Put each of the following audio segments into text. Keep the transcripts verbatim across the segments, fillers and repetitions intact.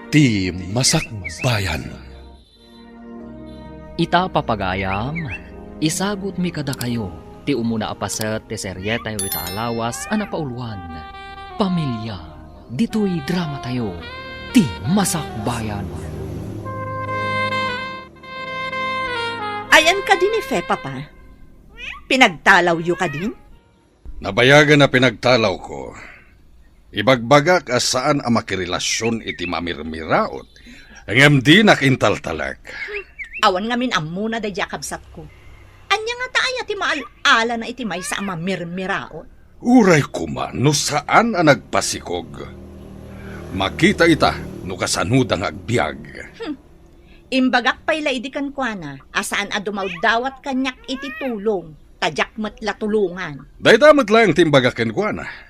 Ti Masakbayan. Ita, papagayam, isagutmi kadakayo ti umuna a paset ti serietayo ita a lawas a napauloan, Pamilya, ditoy dramatayo, Ti Masakbayan. Ayan kadi ni Fe, Papa? Pinagtalawyo kadin? Nabayagan a pinagtalawko. Ibagbagak a saan a makirelasion iti mamirmiraot, ngem dinak intaltalek. Awan ngamin ammona daydiay a kabsatko. Ania ngata aya ti maal-alana iti maysa a mamirmiraot? Uray koma no saan a nagpasikog. Makita ita no kasanoda nga agbiag. Hmm. Imbagak pay la idi kenkuana a saan a dumawdawat kaniak iti tulong, ta diak met la tulongan. Dayta met laeng ti imbagak kenkuana.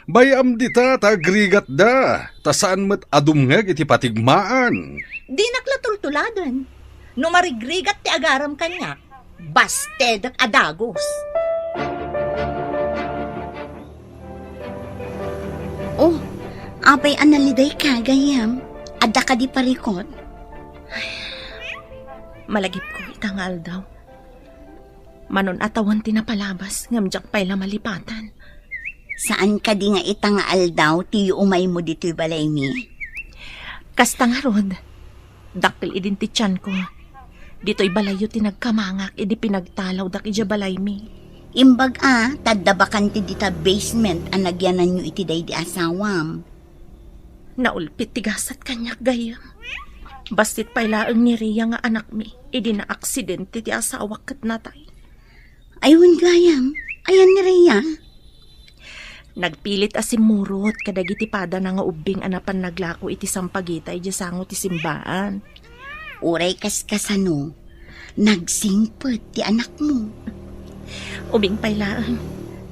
Bay-am dita ta agrigatda, ta saan met a dumngeg iti patigmaan. Dinak la tultuladen. No marigrigat ti agaram kaniak, bastedek a dagus. Oh, apay a nalidayka, gayyem? Adda kadi parikut? Ay, malagipko ita nga aldaw. Manon a tawen ti napalabas, ngem diak pay la malipatan. Saan kadi nga ita nga aldaw ti umaymo ditoy balaymi? Kasta ngarud, dakkel idin ti tianko. Ditoy balayyo ti nagkamangak idi pinagtalawdak idiay balaymi. Imbag a, ta adda bakante dita basement a nagyananyo iti daydi asawam. Naulpit ti gasat kaniak, gayyem. Bassit pay laeng ni Rhea nga anakmi idi naaksidente ti asawak ket natay. Ay, wen, gayyem, ayan ni Rhea? Nagpilit a simmurot kadagiti padana nga ubbing a napan naglako iti sampagita idiay sango ti simbaan. Uray kaskasano, nagsingpet ti anakmo. Ubing pay laeng,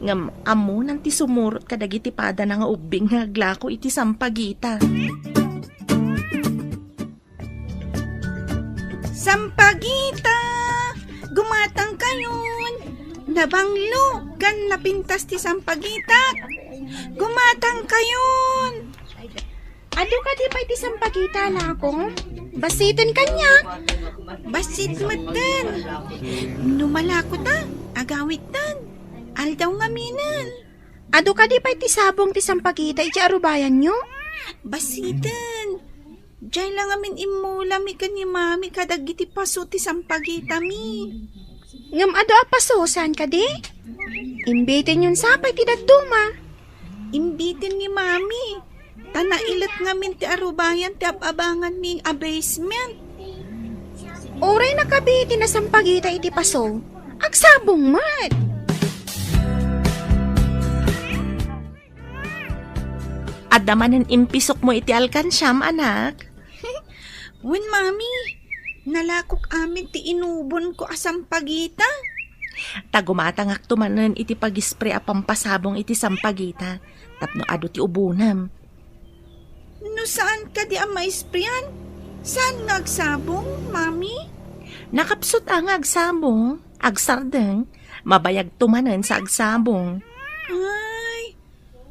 ngem ammonan ti sumurot kadagiti padana nga ubbing nga aglako iti sampagita. Sampagita! Gumatangkayon! Nabanglo ken napintas ti sampagita! Gumatangkayon! Adu kadi pay ti sampagita, lakong? Bassiten kaniak. Bassit metten. No malako ta, agawidtan. Aldaw ngaminen. Adu kadi pay ti sabong ti sampagita iti arubayanyo? Bassiten. Diay la ngamin immulami ken ni Mami kadagiti paso ti sampagitami. Ngem adu a paso, saan kadi? Imbitenyon sa pay ti dadduma. Imbiten ni Mami. Ta nailet ngamin ti arubayan ti ab-abanganmi a basement. Uray nakabi ti nasampagita iti paso, agsabong met. Adda manen impisokmo iti alkansiam, anak? Wen, Mami. Nalakok amin ti inubonko a sampagita. Ta gumatangakto manen iti pag-spray a pampasabong iti sampagita tapno adu ti ubonam. No saan kadi a maisprayan, saan nga agsabong, Mami? Nakapsut a nga agsabong, agsardeng, mabayagto manen sa agsabong. Ay,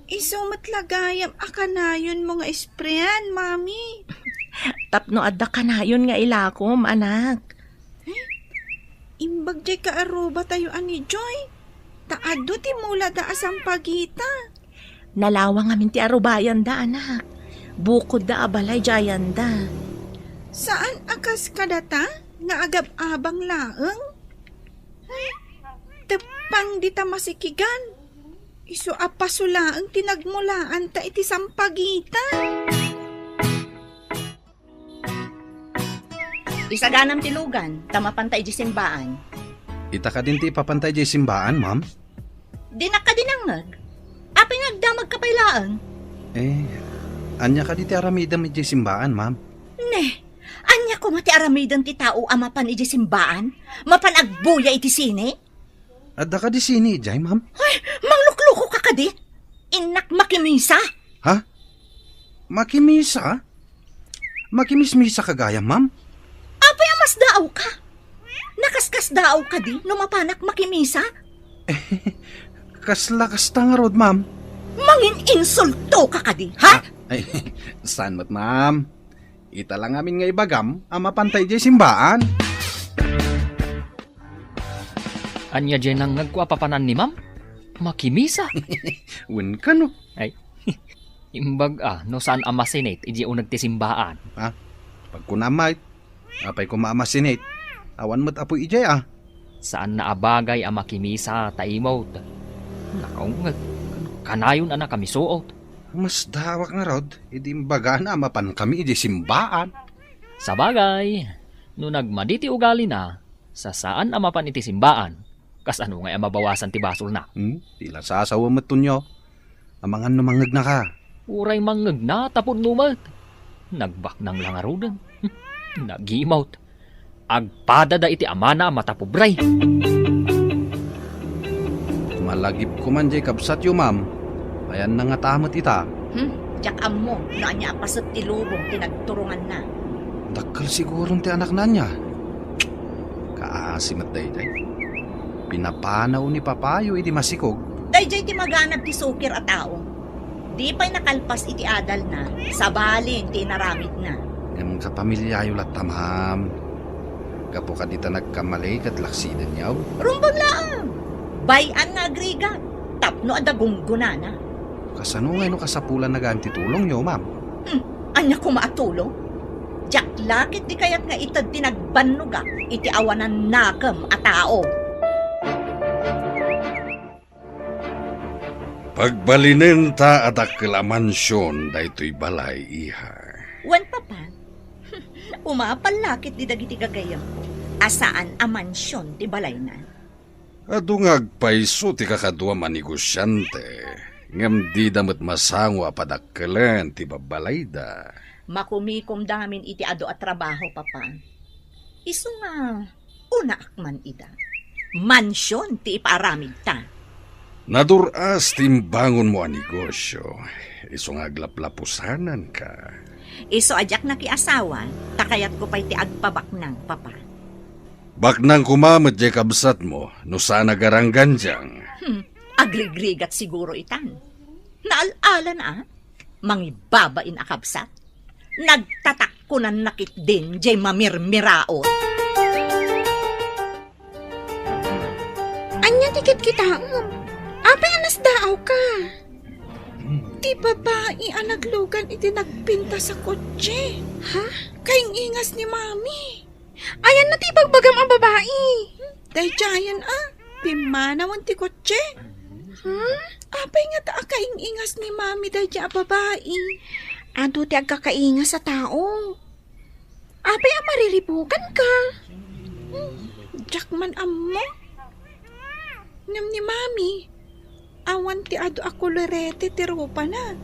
isu met la gayam a kanayonmo nga isprayan, Mami. Tapno adda kanayon nga ilakom, anak. Eh? Imbag diay kaarubatayo a ni Joy. Ta adu ti mulada a sampagita. Nalawang ngamin ti arubayanda, anak. Bukodda a balay diay ayanda. Saan a kas kadata nga agab-abang laeng? Eh? Teppang dita masikigan. Isu a paso laeng ti nagmulaanta iti sampagita. Isaganam ti lugan, ta mapanta idiay simbaan. Ita kadin ti ipapanta idiay simbaan, ma'am? Dinak kadi nangngeg. Apay nga agdamagka pay laeng? Eh, ania kadi ti aramidem idiay simbaan, ma'am? Ne, ania koma ti aramiden ti tao a mapan idiay simbaan? Mapan agbuya iti sine? Adda kadi sine idiay, ma'am? Ay, manglukluko ka kadi? Innak makimisa? Ha? Makimisa? Makimismisa ka gayam, ma'am? Apay a masdaawka? Nakaskasdaaw kadi no mapanak makimisa? Kasla kasta ngarud, ma'am. Mangin-insulto ka kadi, ha? Ah, ay, saan met, ma'am? Ita la ngamin nga ibagam a mapanta idiay simbaan. Ania diay nangngegko a papanan ni Ma'am? Makimisa. Wen kano? Ay, imbag a, no saan a masinit idiay uneg ti simbaan. Ha? Pagkunam met, apay koma a masinit? Awan met apuy idiay a. Saanna a bagay a makimisa ta imot. Nakaungeg. Kanayon a nakamisuot. Masdaawak ngarud, idi imbagana a mapankami idiay simbaan. Sabagay, no nagmadi ti ugalina, sa saan a mapan iti simbaan, kasano ngay a mabawasan ti basolna? Hmm? Ti la sasawa met tunyo. Amangan no mangngegnaka. Uray mangnegna tapno met. Nagbaknang la ngaruden. Nagimot. Agpadada iti amana a matapobre. Malagipko man diay kabsatyo, ma'am. Ayanna ngata met ita. Hmm, diak ammo no ania a paset ti lubong ti nagturonganna. Dakkel siguron ti anakna ania. Kaasi met daydiay. Pinapanaw ni papayo idi masikog. Daydiay ti maganad ti sukir a tao. Di pay nakalpas iti adalna, sabali ti inaramidna. Ngem kapamiliayo latta, ma'am. Gapu kadi ta nagkamali ket laksidenyo. Rumbeng laeng! Bay-an nga agrigat, tapno adda gunggonana. Kasano ngay no kasapulanna gayam ti tulongyo, ma'am? Hmm, ania koma a tulong? Diak la ket di kayat nga ited ti nagbannogak iti awanan nakem a tao. Pagbalinenta a dakkel a mansion daytoy balay, iha. Wen, Papa. Umapal la ket di dagiti gagayyemko a saan a mansion ti balayna. Adu nga agpayso ti kakaduam a negosiante, ngem dida met masango a padakkelen ti babbalayda. Makumikomda ngamin iti adu a trabaho, Papa. Isu nga, unaak man ida. Mansion ti ipaaramidta. Nadur-as ti imbangonmo a negosio, isu nga aglaplapusananka. Isu a diak nakiasawa, ta kayatko pay ti agpabaknang, Papa. Baknang koma met diay kabsatmo, no saan a garanggandiang. Hmm, agrigrigat siguro itan. Naal-ala na, a? Mangibabain a kabsat. Nagtatakkunanna ketdin diay mamirmiraot. Ania ti kitkitaem? Apay a nasdaawka? Ti babai a naglugan iti nagpintas a kotse. Ha? Kaing-ingas ni Mami. Ayanna ti ibagbagam a babai. Daydiayen a, pimmanawen ti kotse. Hmm? Apay ngata a kaing-ingas ni Mami daydiay a babai? Adu ti agkakaingas a tao. Apay a mariribukanka? Hmm, diak man ammo. Ngem ni Mami, awan ti adu a kolorete ti rupana.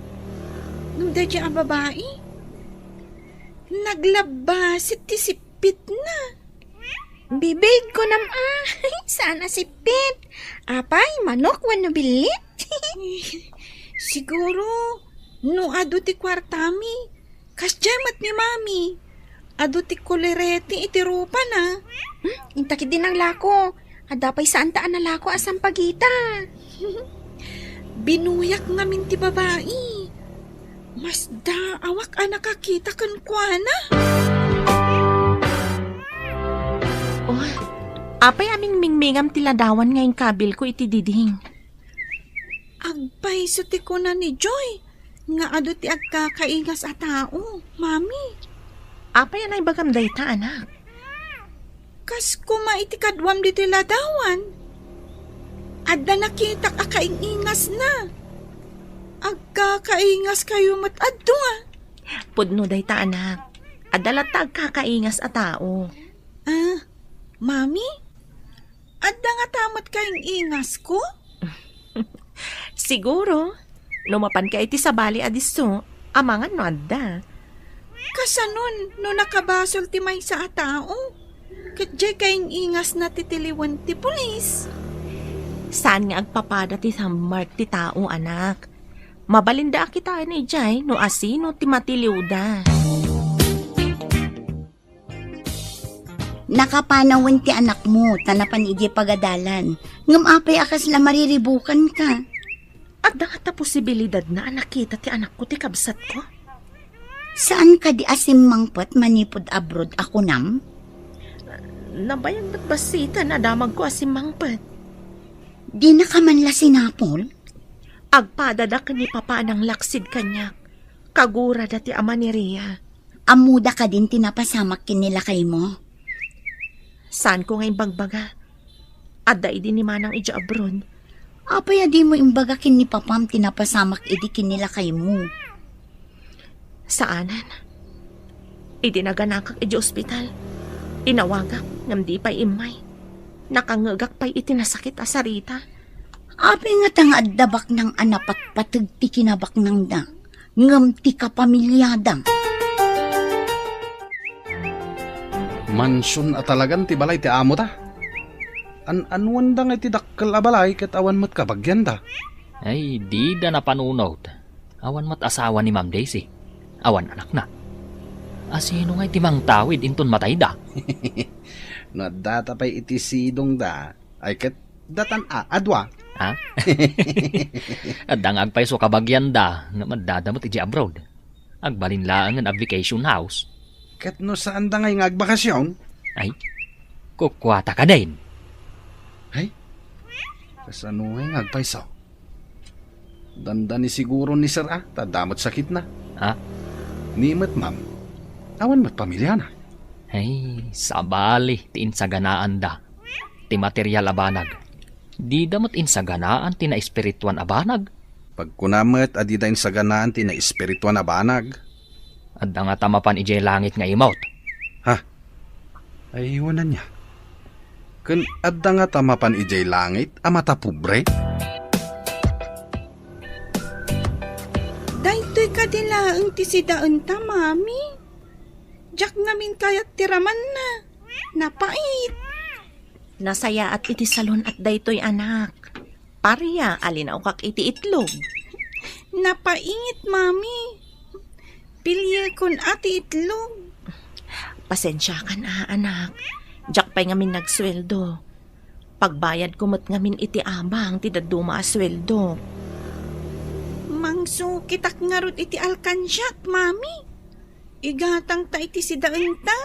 Ngem daydiay a babai, naglabbasit ti sip- pitna. Bibig, kunam a, saan a sippit. Apay, manok wenno billit? Siguro, no adu ti kuartami, kasdiay met ni Mami. Adu ti kolorete iti rupana. Hmm, inta ketdi nanglako. Adda pay saanta a nalako a sampagita. Binuyak ngamin ti babai. Masdaawak a nakakita kenkuana. Oh, apay a mingmingmingam ti ladawan nga inkabilko iti diding? Agpayso ti kuna ni Joy nga adu ti agkakaingas a tao, Mami. Apay a naibagam dayta, anak? Kas koma iti kaduam ditoy ladawan. Adda nakitak a kaing-ingasna. Agkakaingaskayo met a dua. Pudno dayta, anak. Adda latta agkakaingas a tao. Ah, Mami? Adda ngata met kaing-ingasko? Siguro, no mapanka iti sabali a disso, amangan no adda. Kasanon no nakabasol ti maysa a tao? Ket diay kaing-ingasna ti tiliwen ti pulis. Saan nga agpapada ti sammark ti tao, anak. Mabalinda a kitaen idiay no asino ti matiliwda. Nakapanawen ti anakmo ta napan idiay pagadalan. Ngem apay a kasla mariribukanka? Adda ngata posibilidadna a nakita ti anakko ti kabsatko? Saan kadi a simmangpet manipud abroad a kunam? Nabayag met bassiten a damagko a simmangpet. Dinaka man la sinapol? Agpadada ken ni Papa a nanglaksid kaniak. Kagurada ti ama ni Ria. Ammoda kadin ti napasamak ken ni lakaymo? Saanko nga imbagbaga. Adda idi ni Manang idiay abroad. Apay a dimo imbaga ken ni Papam ti napasamak idi ken ni lakaymo? Saanen. Idi naganakak idiay ospital, inawagak ngem di pay immay. Nakangngegak pay iti nasakit a sarita. Apay ngata nga adda baknang a napatpateg ti kinabaknangda, ngem ti kapamiliada? Mansion a talagan ti balay ti amota. An-anuanda nga iti dakkel a balay ket awan met kabagianda. Ay, dida napanunot. Awan met asawa ni Ma'am Daisy. Awan anakna. Asino ngay ti mangtawid inton matayda? No addata pay iti sidongda, ay ket datan a, a dua. Ha? Adda nga agpayso kabagianda, ngem addada met idiay abroad. Agbalin laengen a vacation house. Ket no saanda ngay nga agbakasyon? Ay, kukuata kadin. Ay, kasano ngay nga agpayso? Dandani siguro ni Sir a, ta adda met sakitna. Ha? Ni met, ma'am, awan met pamiliana. Ay, sabali ti insaganaanda ti material a banag. Dida met insaganaan ti naespirituan a banag. Pagkuna met a dida insaganaan ti naespirituan a banag. Adda ngata mapan idiay langit nga imot? Ha? Ay, wen ania. Ken adda ngata mapan idiay langit a matapobre? Daytoy kadi laeng ti sidaenta, Mami. Diak ngamin kayat ti ramanna. Napait. Nasayaat iti salon-at daytoy, anak. Paria a linaokak iti itlog. Napait, Mami. Piliekon a ti itlog. Pasensiakan a, anak. Diak pay ngamin nagsueldo. Pagbayadko met ngamin iti abang ti dadduma a sueldok. Mangsukitak ngarud iti alkansiak, Mami. Igatangta iti sidaenta.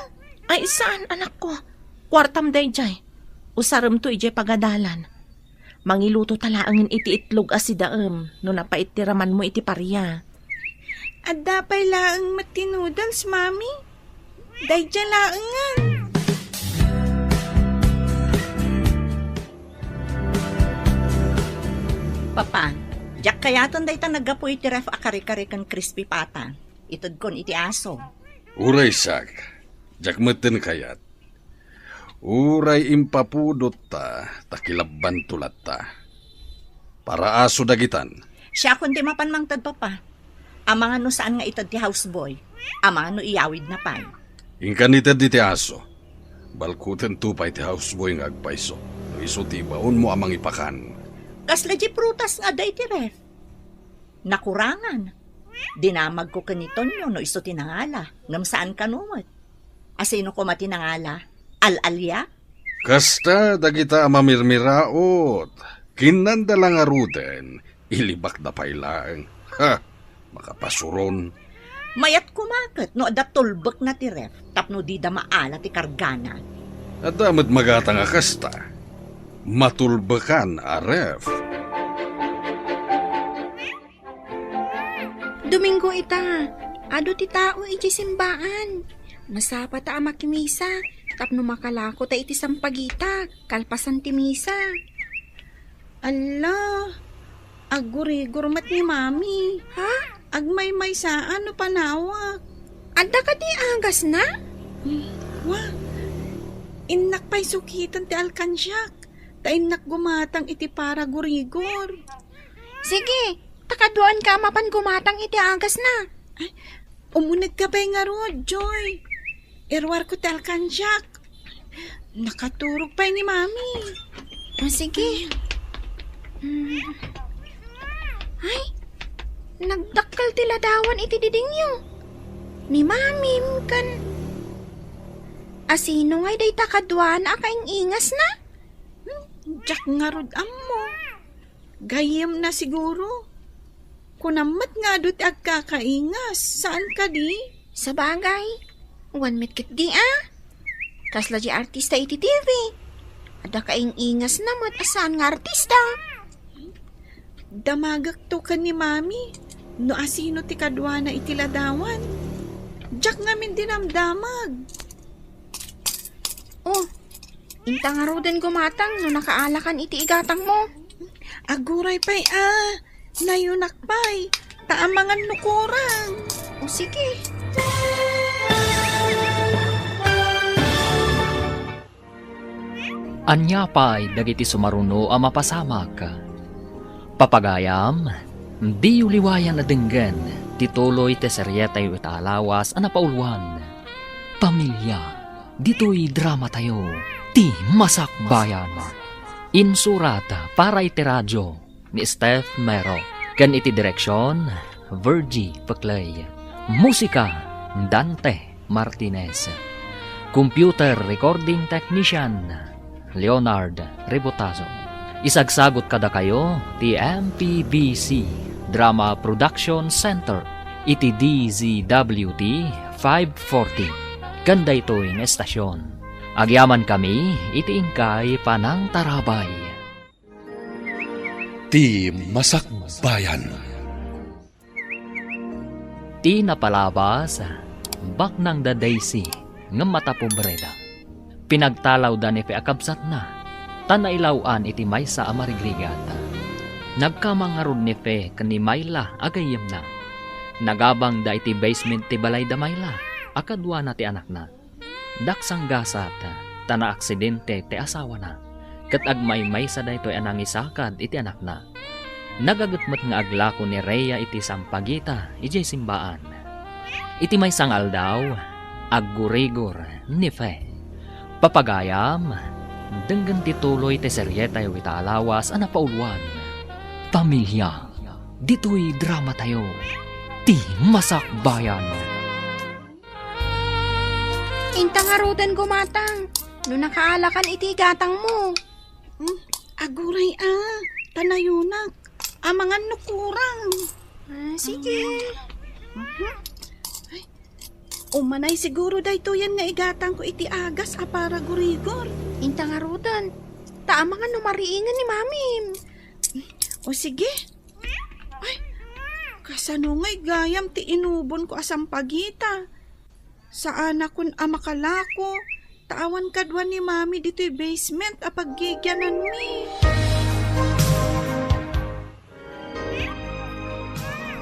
Ay, saan, anakko. Kuartam daydiay. Usaremto idiay pagadalan. Mangiluto ta laengen iti itlog a sidaem no napait ti ramanmo iti paria. Adda pay laeng met ti noodles, Mami. Daydiay laengen. Papa, diak kayaten dayta naggapu iti ref a kare-kare ken crispy pata. Itedkon iti aso. Uray, Sak. Diak metten kayat. Uray impapudotta, ta kilabbanto latta. Para aso dagitan. Siakon ti mapan mangted, Papa. Amangan no saan nga ited ti houseboy. Amangan no iyawidna pay. Inkan ited iti aso. Balkutento pay ti houseboy nga agpayso. No isu ti ibaonmo a mangipakan. Kasla di prutas nga adda iti ref? Nakurangan. Dinamagko ken ni Tonyo no isu ti nangala, ngem saan kano met. Asino koma ti nangala? Al-alia? Kasta dagita a mamirmiraot. Kinnanda la ngaruden, ilibakda pay laeng. Ha! Makapasuron. Mayat koma ket no adda tulbekna ti ref tapno dida maala ti kargana. Adda met magatang a kasta. Matulbekan a ref. Domingo ita, adu ti tao idiay simbaan. Masapata a makimisa tapno makalako ta iti sampagita kalpasan ti misa. Alla, aggurigor met ni Mami. Ha? Agmaymaysa no panawak. Adda kadi agasna? Hmm, wa. Innak pay sukiten ti alkansiak, ta innak gumatang iti para gurigor. Sige, ta kaduaanka a mapan gumatang iti agasna. Ay, umunegka pay ngarud, Joy. Iruarko ti alkansiak. Nakaturog pay ni Mami. Ah, sige. Mm. Ay, nagdakkel ti ladawan iti didingyo. Ni Mami, ken asino ngay dayta kaduana a kaing-ingasna? Hmm, diak ngarud ammo. Gayyemna siguro. Kunam met nga adu ti agkakaingas, saan kadi? Sabagay, wen met ketdi a. Kasla diay artista iti T V. Adda kaing-ingasna met a saan nga artista. Damagekto ken ni Mami no asino ti kaduana iti ladawan. Diak ngamin dinamdamag. Oh, inta ngaruden gumatang no nakaalakan iti igatangmo. Aguray pay a, nayunak pay, ta amangan no kurang. O sige. Ania pay dagiti sumaruno a mapasamak? Papagayam, diyo liwayan a denggen ti tuloy ti serietayo ita a lawas a napauluan, Pamilia. Ditoy dramatayo, Ti Masakbayan. Insurat para iti radio ni Steph Mero, ken iti direksion, Virgie Peclay. Musika, Dante Martinez. Computer recording technician, Leonard Rebotazo. Isagsagut kadakayo ti M P B C Drama Production Center iti D Z W T five forty. Ken daytoy nga estasion, agyamankami iti inkay panangtarabay. Ti Masakbayan. Ti napalabas, baknang da Daisy, ngem matapobreda. Pinagtalawda ni Fe a kabsatna, ta nailaw-an iti maysa a marigrigat. Nagkamang ngarud ni Fe ken ni Myla a gayyemna. Nagabangda iti basement ti balay da Myla a kaduana ti anakna. Daksanggasat, ta naaksidente ti asawana, ket agmaymaysa daytoy a nangisakad iti anakna. Nagaget met nga aglako ni Rhea iti sampagita idiay simbaan. Iti maysa nga aldaw, aggurigor ni Fe. Papagayam, denggen ti tuloy ti serietayo ita a lawas a napauluan, Pamilia. Ditoy dramatayo, Ti Masakbayan. Inta ngaruden gumatang no nakaalakan iti igatangmo. Hmm, aguray a, ta nayunak. Amangan no kurang. Ah, sige. Mhm. Ay, umanay siguro daytoyen nga igatangko iti agas a para gurigor. Inta ngaruden. Ta amangan no mariingen ni Mamim. O sige. Ay, kasano ngay gayam ti inubonko a sampagita? Saanakon a makalako, ta awan kadua ni Mami ditoy basement a paggigiananmi.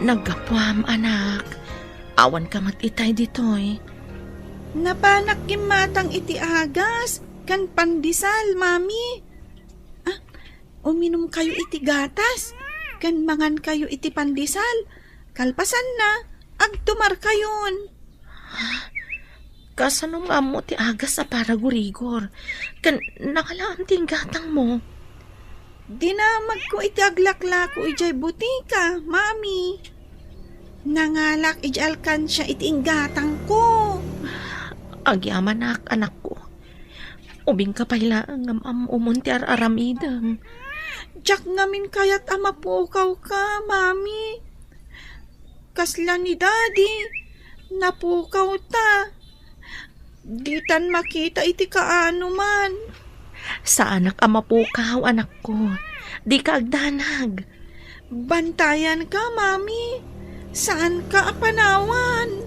Naggapuam, anak. Awanka met itay ditoy. Napanak gimmatang iti agas ken pandesal, Mami. Ah, uminumkayo iti gatas ken mangankayo iti pandesal. Kalpasanna, agtumarkayon. Kasano nga ammo ti agas a para gurigor? Ken nangalaam ti inggatangmo? Dinamagko iti aglaklako idiay butika, Mami. Nangalak idiay alkansia iti inggatangko. Agyamanak, anakko. Ubingka pay laeng ngem ammo umon ti ar-aramidem. Diak ngamin kayat a mapukawka, Mami. Kasla ni Daddy, napukawta. Ditan makita iti kaanoman. Saanak a mapukaw, anakko. Dika agdanag. Bantayanka, Mami. Saanka a panawan.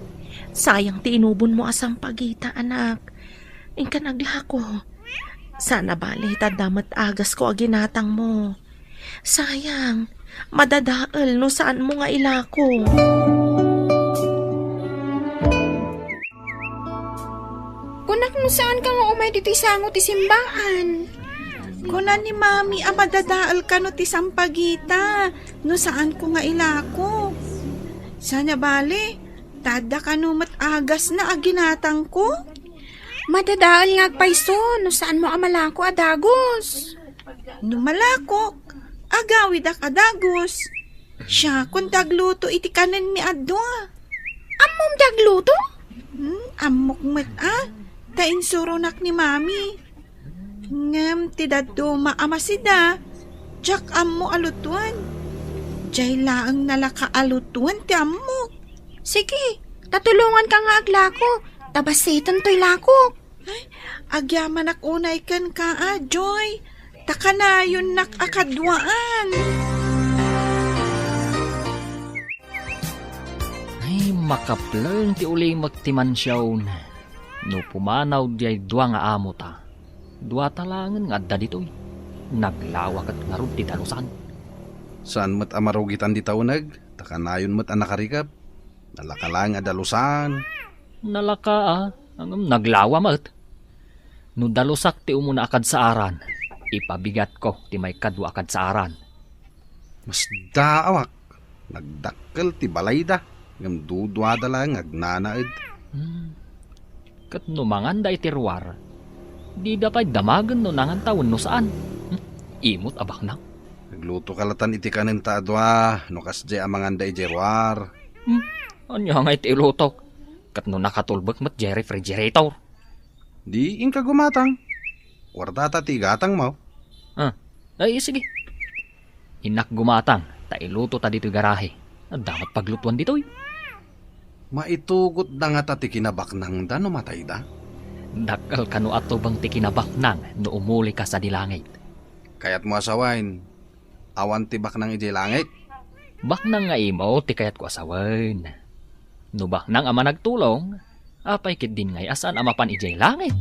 Sayang ti inubonmo a sampagita, anak. Inka aglako. Saan a bale, ta adda met agasko a ginatangmo. Sayang, madadael no saanmo nga ilako. Kunak no saanka nga umay ditoy sango ti simbaan. Kuna ni Mami a madadael kano ti sampagita no saanko nga ilako. Saan a bale, ta adda kano met agasna a ginatangko? Madadael nga agpayso no saanmo a malako a dagus. No malakok, agawidak a dagus. Siakon ti agluto iti kanenmi a dua. Ammom ti agluto? Hmm, ammok met a, ta insuronak ni Mami. Ngem ti dadduma a masida, diak ammo a lutoen. Diay laeng nalaka a lutoen ti ammok. Sige, Ta tulonganka nga aglako, ta bassiten toy lakok. Ay, agyamanak unay kenka, a, Joy. Ta kanayonnak a kaduaan. Ay, makapleng ti ulimek ti mansion. No pumanaw diay dua nga amota, duata laengen nga adda ditoy. Naglawa ket ngarud ti dalusan. Saan met a marugitan dita uneg, ta kanayon met a nakarikep. Nalaka laeng a dalusan. Nalaka, a, ngem naglawa met. No dalusak ti umuna a kadsaaran, ipabigatko ti maikadua a kadsaaran. Masdaawak. Nagdakkel ti balayda, ngem duduada laeng nga agnanaed. Hmm. Ket no manganda iti ruar, dida pay damagen no nanganta wenno saan. Hmm. Imot a baknang. Naglutoka latan iti kanenta a dua no kasdiay a manganda idiay ruar. Hmm. Ania ngay ti ilutok? Ket no nakatulbek met diay refrigerator? Di inka gumatang. Kuartata ti igatangmo. Ah, ay, sige. Innak gumatang, ta ilutota ditoy garahe. Adda met paglutuan ditoy. Maitugotda ngata ti kinabaknangda no matayda? Dakkel kano atubeng ti kinabaknang no umulika sadi langit. Kayatmo a sawen, awan ti baknang idiay langit? Baknang nga imo ti kayatko a sawen. No baknang a managtulong, apay ketdin ngay a saan a mapan idiay langit?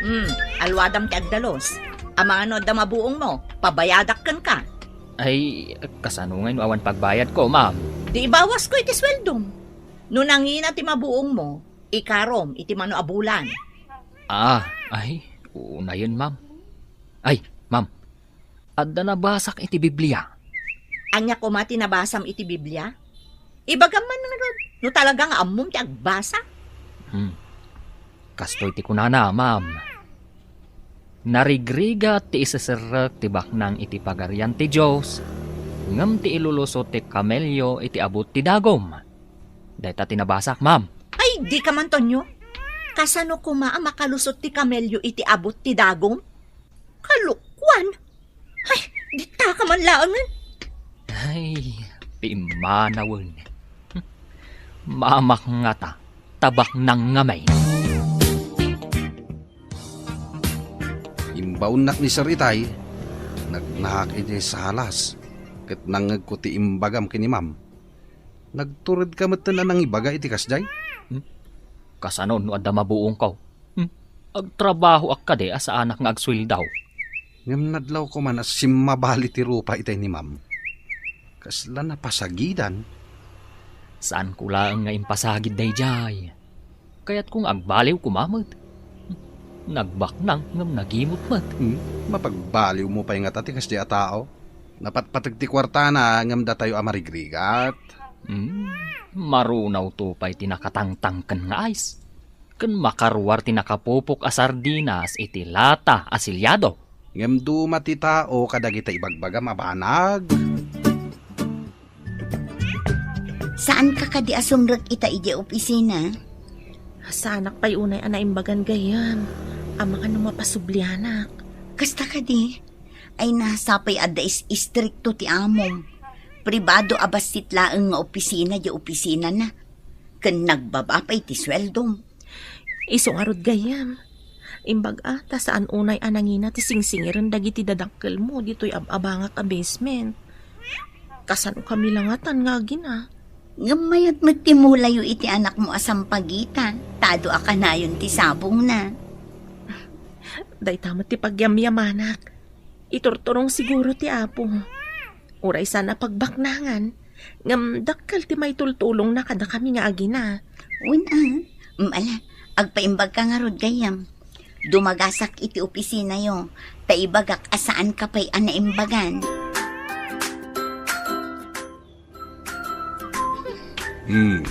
Hmm, alwadam ti agdalus. Amangan no adda mabuongmo, pabayadak kenka. Ay, kasano ngay no awan pagbayadko, ma'am? Di ibawasko iti sueldom. No nangina ti mabuongmo, ikarom iti mano a bulan. Ah, ay, unayen, ma'am. Ay, ma'am, adda nabasak iti Biblia. Ania koma ti nabasam iti Biblia? Ibagam man ngarud, no talaga nga ammom ti agbasa. Hmm. Kastoy ti kunana, ma'am. Narigrigat ti iseserrek ti baknang iti Pagarian ti Dios, ngem ti ilulusot ti kamelio iti abut ti dagum. Dayta ti nabasak, ma'am. Ay, dika man, Tonyo. Kasano koma a makalusot ti kamelio iti abut ti dagum? Kalokuan! Ay, ditaka man laengen. Ay, pimmanawen. Mamak ngata, ta baknang ngamin. Imbaonnak ni Sir Itay, nagnaak idiay salas, ket nangngegko ti imbagam ken ni Ma'am. Nagturedka metten a nangibaga iti kasdiay? Hmm? Kasano no adda mabuongko? Hmm? Agtrabahoak kadi a saanak nga agsueldo? Ngem nadlawko man a simmabali ti rupa itay ni Ma'am. Kasla napasagidan. Saanko laeng nga impasagid daydiay. Kayatko nga agbaliw koma met. Nagbaknang ngem nagimot met. Hmm? Mapagbaliwmo pay ngata ti kasdiay a tao? Napatpateg ti kuartana ngem datayo a marigrigat. Hmm, marunawto pay ti nakatangtangken nga ice. Ken makaruar ti nakapupok a sardinas iti lata a selyado. Ngem duma ti tao kadagita ibagbagam a banag. Saanka kadi a sumrek ita idiay opisina? Saanak pay unay a naimbagan gayyem. Amangan no mapasublianak. Kasta kadi? Ay, sapay adda is-, istrikto ti amom. Pribado a bassit laeng nga opisina diay opisinana. Ken nagbaba pay ti sueldom. Isu ngarud gayyem. Imbag-a, ta saan unay a nangina ti singsingiren dagiti dadakkelmo ditoy ab-abangak a basement. Kasano kami langatan nga agina? Ngem mayat met ti mulayo iti anakmo a sampagita, ta adu a kanayon ti sabongna. Dayta met ti pagyamyamanak. Iturturong siguro ti Apo. Uray saan a pagbaknangan, ngem dakkel ti maitultulongna kadakami nga agina. Wen a, mm, ala, agpaimbagka ngarud gayyem. Dumagasak iti opisinayo, ta ibagak a saanka pay a naimbagan. Hmm.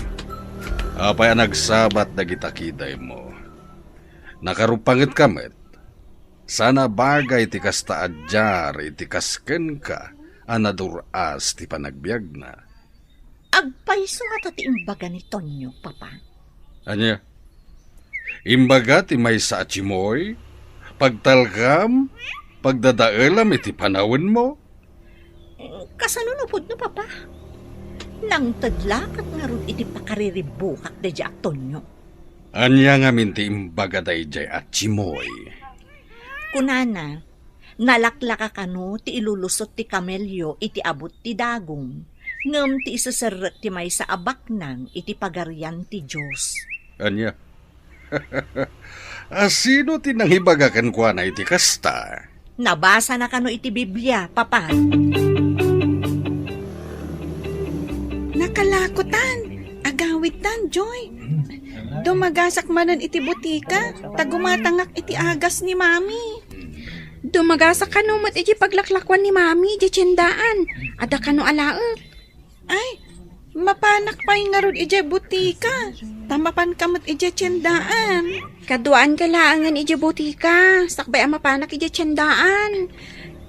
Apay a nagsabat dagita kidaymo? Nakarupangetka met? Saan a bagay ti kasta a diar iti kas kenka a nadur-as ti panagbiagna. Agpayso ngata ti imbaga ni Tonyo, Papa. Ania? Imbaga ti maysa a timoy, pagtalkam, pagdadaelam iti panawenmo? Kasano no pudno, Papa? Nangted la ket ngarud iti pakariribbukak daydiay a Tonyo. Ania ngamin ti imbaga daydiay a Chimoy? Kunana, nalaklaka kano ti ilulusot ti kamelio iti abut ti dagum, ngem ti iseserrek ti maysa a baknang iti Pagarian ti Dios. Ania? A, sino ti nangibaga kenkuana iti kasta? Nabasana kano iti Biblia, Papa. Nakalakotan, agawidtan, Joy. Dumagasak manen iti butika, ta gumatangak iti agas ni Mami. Dumagasak kano met iti paglaklakuan ni Mami, iti tiendaan. Adda kano alaek. Ay, mapanak pay ngarud idiay butika, ta mapanka met idiay tiendaan. Kaduaanka laengen idiay butika, sakbay a mapanak idiay tiendaan.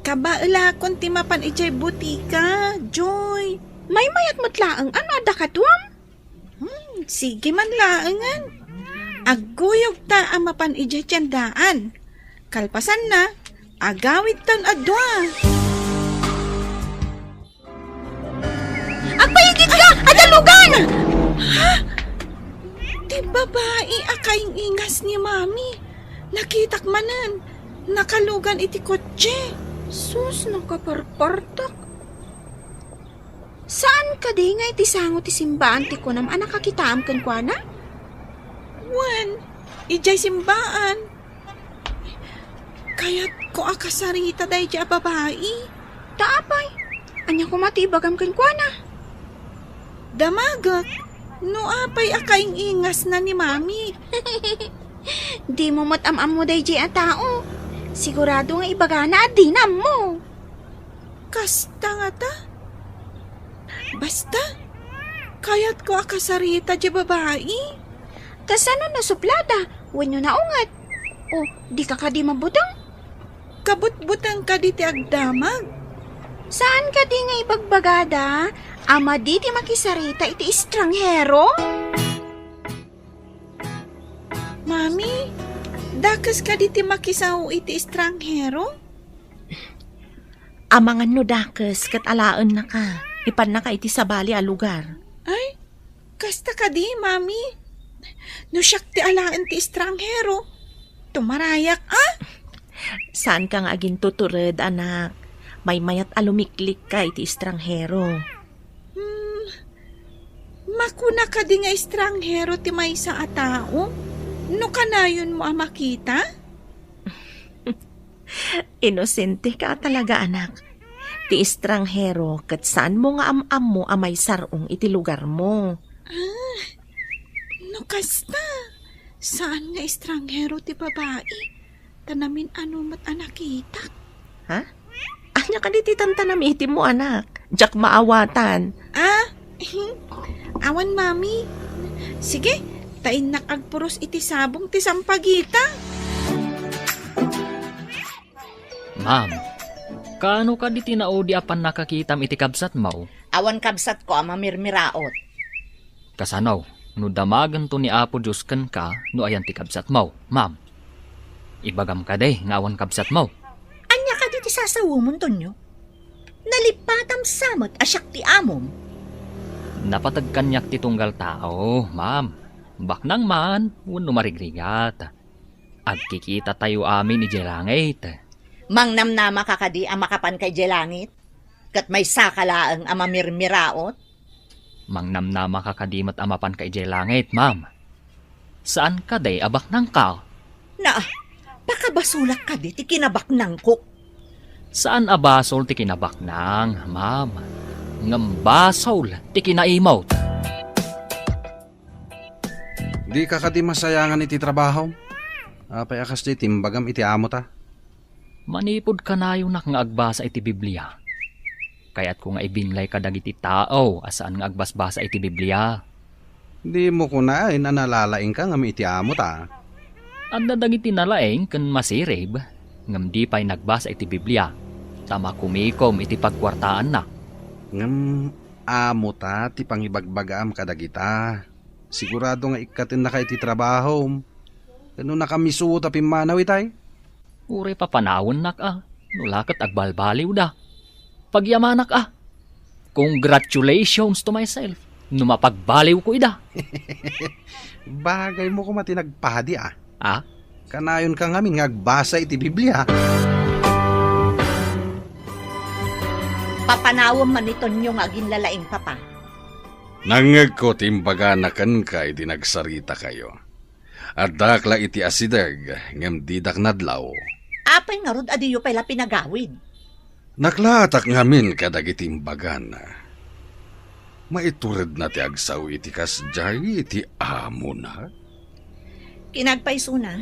Kabaelakon ti mapan idiay butika, Joy. Maymayat met laeng, ano adda kaduam? Hmm, sige man laengen. Agguyogta a mapan idiay tiendaan. Kalpasanna, agawidtan a dua. Agpaigidka! Adda lugan! Ha? Ti babai a kaing-ingas ni Mami. Nakitak manen. Nakalugan iti kotse. Sus, nakaparpartak. Saan kadi nga iti sango ti simbaan ti kunam a nakakitaam kenkuana? Wen, idiay simbaan. Kayatko a kasarita daydiay a babai. Ta apay? Ania koma ti ibagam kenkuana? Damagek, no apay a kaing-ingasna ni Mami. Dimo met am-ammo daydiay a tao. Sigurado nga ibagana a dina ammo. Kasta ngata? Basta, kayatko a kasarita diay babai. Kasano, nasublada wenno naunget? O, dika kadi mabuteng? Kabutbuteng kadi ti agdamag. Saan kadi nga ibagbagada a madi ti makisarita iti estranghero? Mami, dakes kadi ti makisao iti estranghero? Amangan no dakes ket alaennaka, ipannaka iti sabali a lugar. Ay, kasta kadi, Mami? No siak ti alaen ti estranghero, tumarayak, a? Saanka nga agintutured, anak. Maymayat a lumiklikka iti estranghero. Hmm, makuna kadi nga estranghero ti maysa a tao no kanayonmo a makita? Inosenteka a talaga, anak. Ti estranghero ket saanmo nga am-ammo a maisar-ong iti lugarmo. Ah, no kasta, saan nga estranghero ti babai, ta namin-ano met a nakitak. Ha? Ania kadi ti tantanamitimmo, anak? Diak maawatan. Ah, awan, Mami. Sige, ta innak agpuros iti sabong ti sampagita. Ma'am, kaano kadi ti naudi a pannakakitam iti kabsatmo? Awan kabsatko a mamirmiraot. Kasano no damagento ni Apo Dios kenka no ayan ti kabsatmo, ma'am? Ibagam kadi nga awan kabsatmo. Ania kadi ti sasawemon, Tonyo? Nalippatam sa met a siak ti amom. Napateg kaniak ti tunggal tao, ma'am. Baknang man wenno marigrigat. Agkikitatayo amin idiay langit. Mangnamnamaka kadi a makapanka idiay langit? Ket maysaka laeng a mamirmiraot? Mangnamnamaka kadi met a mapanka idiay langit, ma'am? Saan kadi a baknangka? Na, pakabasolak kadi ti kinabaknangko? Saan a basol ti kinabaknang, ma'am. Ngem basol ti kinaimot. Dika kadi masayangan iti trabahom? Apay a kasdi ti imbagam iti amota? Manipud kanayonak nga agbasa iti Biblia, kayatko nga ibinglay kadagiti tao a saan nga agbasbasa iti Biblia. Dimo kunaen a nalalaingka ngem iti amota. Adda dagiti nalaing ken masirib, ngem di pay nagbasa iti Biblia, ta makumikom iti pagkuartaanna. Ngem amota ti pangibagbagaam kadagita. Sigurado nga ikkatennaka iti trabahom. Ken no nakamisuot a pimmanaw itay? Uray papanawennak a, no la ket agbalbaliwda. Pagyamanak a. Congratulations to myself no mapagbaliwko ida. Bagaymo koma ti nagpadi a. Ah? Kanayonka ngamin nga agbasa iti Biblia. Papanawem man ni Tonyo nga aginlalaing, Papa. Nangngegko ti imbagana kenka idi nagsaritakayo. Addak la iti asideg, ngem didak nadlaw. Apay ngarud a diyo pay la pinagawid? Naklaatak ngamin kadagiti imbagana. Maituredna ti agsao iti kasdiay iti amona? Kinagpaysona,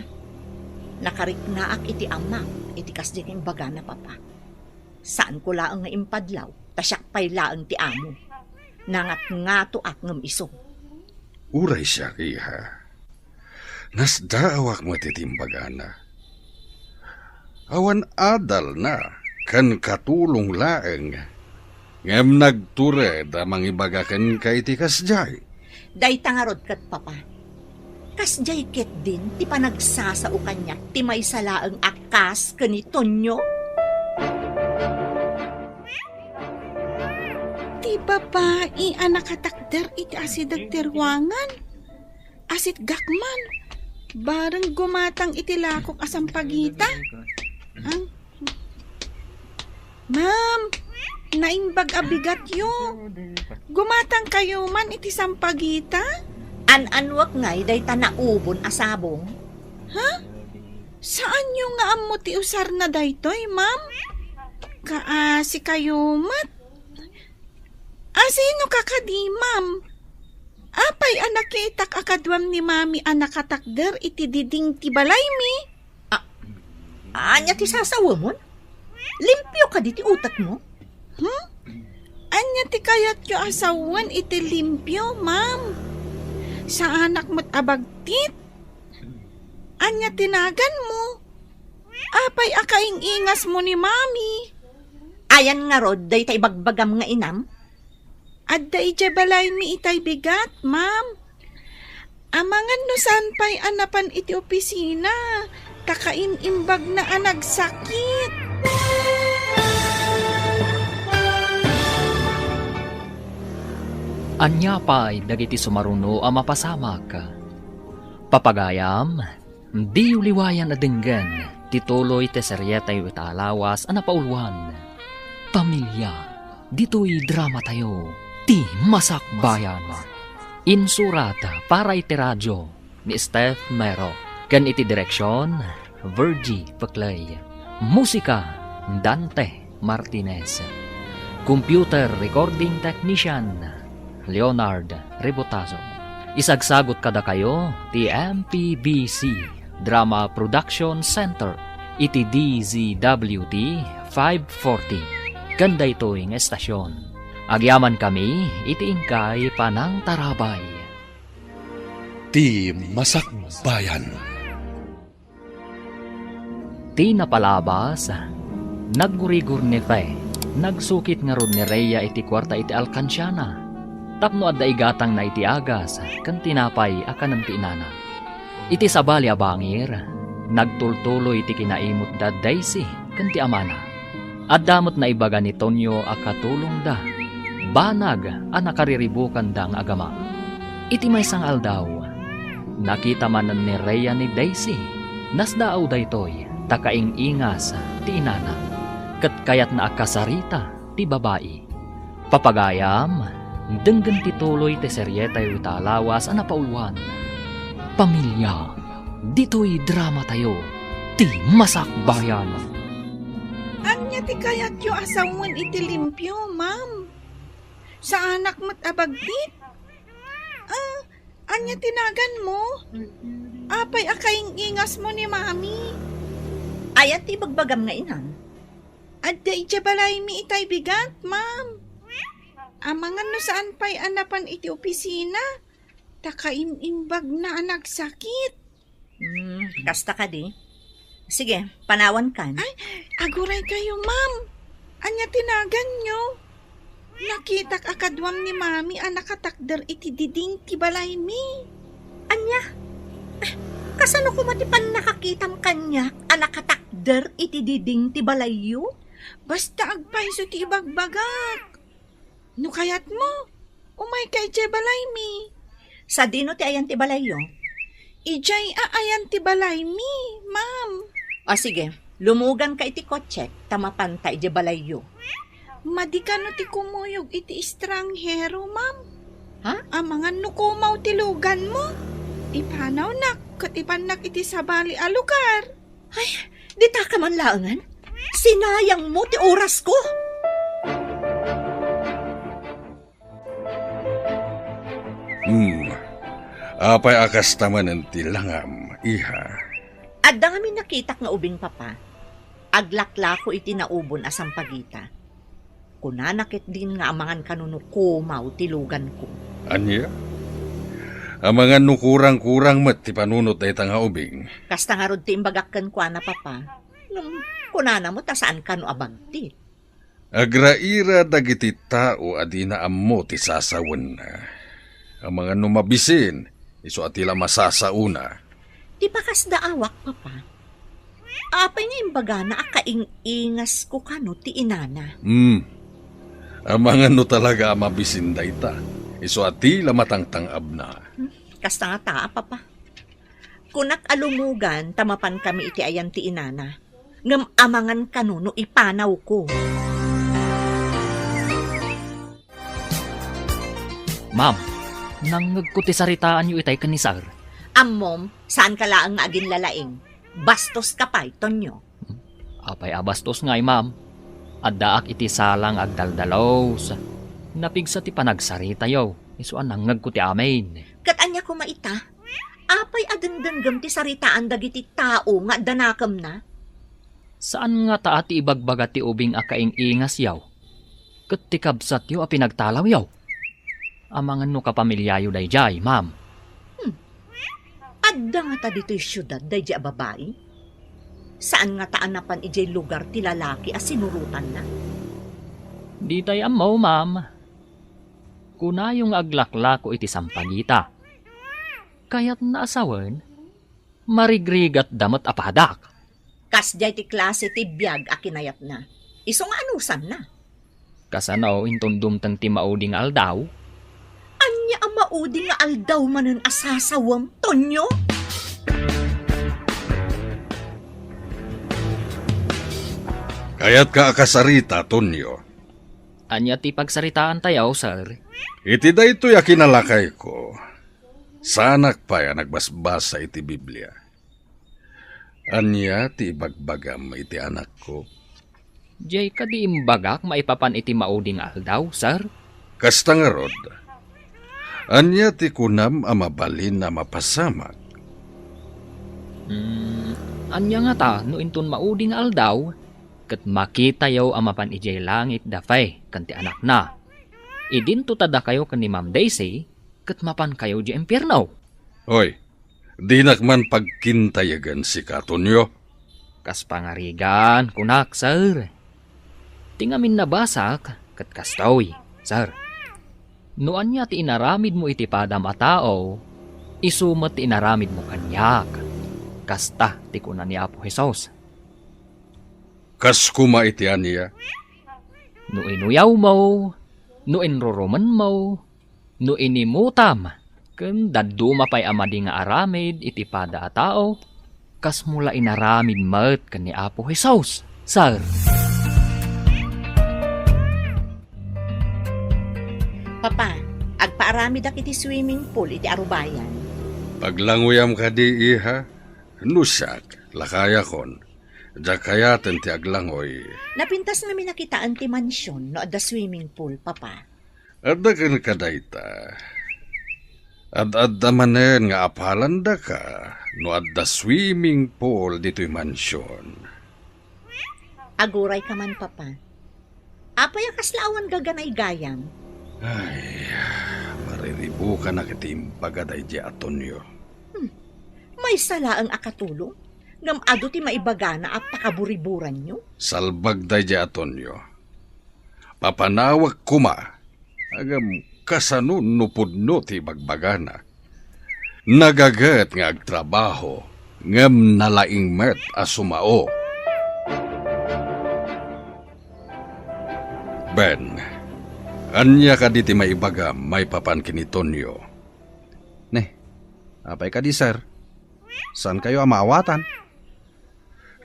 nakariknaak iti amak iti kasdiay nga imbagana, Papa. Saanko laeng nga impadlaw, ta siak pay laeng ti amo. Nangatngatoak ngem isu. Uray siak, iha. Nasdaawak met iti imbagana. Awan adalna ken katulong laeng, ngem nagtured a mangibaga kenka iti kasdiay. Dayta ngarud ket, Papa. Kasdiay ketdin ti panagsasao kaniak ti maysa laeng a kas ken ni Tonyo? Ti babai a nakatakder iti asideg ti ruangan. Asitgak man. Bareng gumatang iti lakok a sampagita. Ang Ma'am, naimbag a bigatyo. Gumatangkayo man iti sampagita? An-annuak ngay dayta naubon a sabong? Ha? Saanyo nga ammo ti usarna daytoy, ma'am? Kaasikayo met. Asino ka kadi, ma'am? Apay a nakitak a kaduam ni Mami a nakatakder iti diding ti balaymi? A-, ania ti sasawemon? Limpio kadi ti utekmo? Hmm? Ania ti kayatyo a sawen iti limpio, ma'am? Saanak met a bagtit? Ania ti naganmo? Apay a kaing-ingasmo ni Mami? Ayan ngarud dayta ibagbagam nga inam? Adda idiay balaymi itay bigat, ma'am. Amangan no saan pay a napan iti opisina, ta kaim-imbagna a nagsakit. Ania pay dagiti sumaruno a mapasamak? Papagayam, diyo liwayan a denggen ti tuloy ti serietayo ita a lawas a napauluan, Pamilia. Ditoy dramatayo, Ti Masakbayan. Insurat para iti radio ni Steph Mero, ken iti direksion, Virgie Peclay. Musika, Dante Martinez. Computer recording technician, Leonard Rebotazo. Isagsagut kadakayo ti M P B C Drama Production Center iti D Z W T five forty. Ken daytoy nga estasion, agyamankami iti inkay panangtarabay. Ti Masakbayan. Ti napalabas, naggurigur ni Fe. Nagsukit ngarud ni Rhea iti kuarta iti alkansiana tapno adda igatangna iti agas ken tinapay a kanen ti inana. Iti sabali a bangir, nagtultuloy ti kinaimutda Daisy ken ti amana. Adda met naibaga ni Tonyo a katulongda, banag a nakariribukanda nga agama. Iti maysa nga aldaw, nakita manen ni Rhea ni Daisy. Nasdaaw daytoy ta kaing-ingas ti inana, ket kayatna a kasarita ti babai. Papagayam, denggen ti tuloy ti serietayo ita a lawas a napauluan, Pamilia. Ditoy dramatayo, Ti Masakbayan. Ania ti kayatyo a sawen iti limpio, ma'am? Saanak met a bagtit? Ah, ania ti naganmo? Apay a kaing-ingasmo ni Mami? Aya ti ibagbagam nga inam? Adda idiay balaymi itay bigat, ma'am. Amangan no saan pay a napan iti opisina, ta kaim-imbagna a nagsakit. Hmm, kasta kadi? Sige, panawankan. Ay, aguray kayo, ma'am. Ania ti naganyo? Nakitak a kaduam ni Mami a nakatakder iti diding ti balaymi. Ania? Eh, kasano koma ti pannakakitam kaniak a nakatakder iti diding ti balayyo? Basta agpayso ti ibagbagak. No kayatmo, umayka idiay balaymi. Sadino ti ayan ti balayyo? Idiay a ayan ti balaymi, ma'am. O sige, lumuganka iti kotsek ta mapanta idiay balayyo. Madi kano ti kumuyog iti estranghero, ma'am? Ha? Amangan no kumaw ti luganmo. Ipanawnak ket ipannak iti sabali a lugar. Ay, dita ka man laengen? Sinayang mo ti oras ko. Hmm. Apay a kasta manen ti langam, iha? Adda ngamin nakitak nga ubing, Papa. Aglaklako iti naubon a sampagita. Kunana ketdin nga amangan kano no kumaw ti luganko. Ania? Amangan no kurang-kurang met ti panunot dayta nga ubing. Kasta ngarud ti imbagak kenkuana, Papa. Ngem kunana met a saan kano a bagtit. Agraira dagiti tao a dina ammo ti sasawenna. Amangan no mabisin, isu a ti la masasaona. Ti pakasdaawak, Papa. Apay nga imbagana a kaing-ingasko kano ti inana? Hmm. Amangan no talaga a mabisin dayta. Isu a ti la matangtang-abna. Hmm. Kasta ngata, Papa. Kunak a lumugan ta mapankami iti ayan ti inana. Ngem amangan kano no ipanawko. Ma'am, nangngegko ti saritaanyo itay ken ni Sir. Ammom, saanka laeng nga aginlalaing. Bastoska pay, Tonyo. Apay a bastos ngay, ma'am? Addaak iti sala nga agdaldalus. Napigsa ti panagsaritayo, isu a nangngegko ti amin. Ket ania koma ita? Apay a dengdenggem ti saritaan dagiti tao nga adda nakemna? Saan ngata a ti ibagbaga ti ubing a kaing-ingasyo ket ti kabsatyo a pinagtalawyo? Amangan no kapamiliayo daydiay, ma'am. Hmm. Adda ngata ditoy siudad daydiay a babai? Saan ngata a napan idiay lugar ti lalaki a sinurotanna? Ditay ammo, ma'am. Kunayo nga aglaklako iti sampagita. Kayatna a sawen, marigrigatda met a padak. Kasdiay ti klase ti biag a kinayatna. Isu nga anusanna. Kasano inton dumteng ti maudi nga aldaw? Ania a maudi nga aldaw manen a sasawem, Tonyo? Kayatka a kasarita, Tonyo? Ania ti pagsaritaantayo, sir? Iti daytoy a kinalakayko, saanak pay a nagbasbasa iti Biblia. Ania ti ibagbagam iti anakko? Diay kadi imbagak maipapan iti maudi nga aldaw, sir? Kasta ngarud, ania ti kunam a mabalin a mapasamak? Hmm, ania ngata no inton maudi nga aldaw, ket makitayo a mapan idiay langit da Faye ken ti anakna? Idinto ta dakayo ken ni Ma'am Daisy, ket mapankayo idiay impierno. Hoy, dinak man pagkintayagan sika, Tonyo. Kas pangarigan, kunak, sir. Ti ngamin nabasak, ket kastoy, sir. No ania ti inaramidmo iti padam a tao, isu met ti inaramidmo kaniak. Kasta ti kuna ni Apo Jesus. Kas koma iti ania? No inuyawmo, no inrurumenmo, no inimutam, ken dadduma pay a madi nga aramid iti pada a tao, kasmo la inaramid met ken ni Apo Jesus, sir. Papa, agpaaramidak iti swimming pool iti arubayan. Paglangoyam kadi, iha? No siak, lakayakon. Diak kayaten ti aglangoy. Napintas ngamin a kitaen ti mansion no adda swimming pool, Papa. Adda kenka dayta. Ad-adda manen nga apalandaka no adda swimming pool ditoy mansion. Agurayka man, Papa. Apay a kasla awan gaganaygayam? Ay, mariribukanak iti imbaga daydiay a Tonyo. Hmm. Maysa laeng a katulong, ngem adu ti maibagana a pakaburiburanyo. Salbag daydiay a Tonyo. Papanawek koma, ngem kasano no pudno ti ibagbagana? Nagaget nga agtrabaho, ngem nalaing met a sumao. Pen, ania kadi ti maibagam maipapan ken ni Tonyo? Ne, apay kadi, sir? Saankayo a maawatan?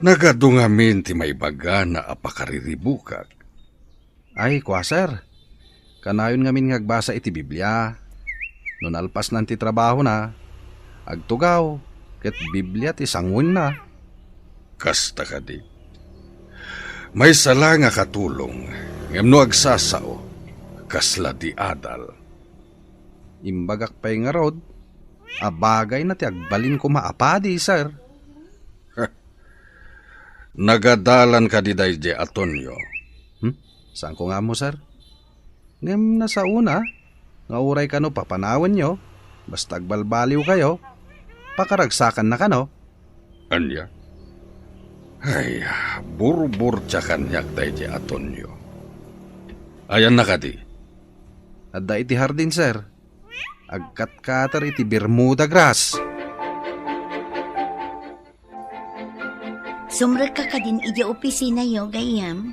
Nagadu ngamin ti maibagana a pakariribukak. Ay, kua, sir. Kanayon ngamin nga agbasa iti Biblia. No nalpasnan ti trabahona, agtugaw, ket Biblia ti sanguenna. Kasta kadi. Maysa la nga katulong, ngem no agsasao, kasla di adal. Imbagak pay ngarud, a bagayna ti agbalin koma a padi, sir. Nagadalan kadi daydi a Tonyo? Hmm? Saanko nga ammo, sir. Ngem nasaona nga uray kano papanawenyo, basta agbalbaliwkayo, pakaragsakanna kano. Ania? Ay, burburtia kaniak daydi a Tonyo. Ayanna kadi? Adda iti hardin, sir. Agkatkater iti Bermuda grass. Sumrekka kadin idiay opisinayo, gayyem?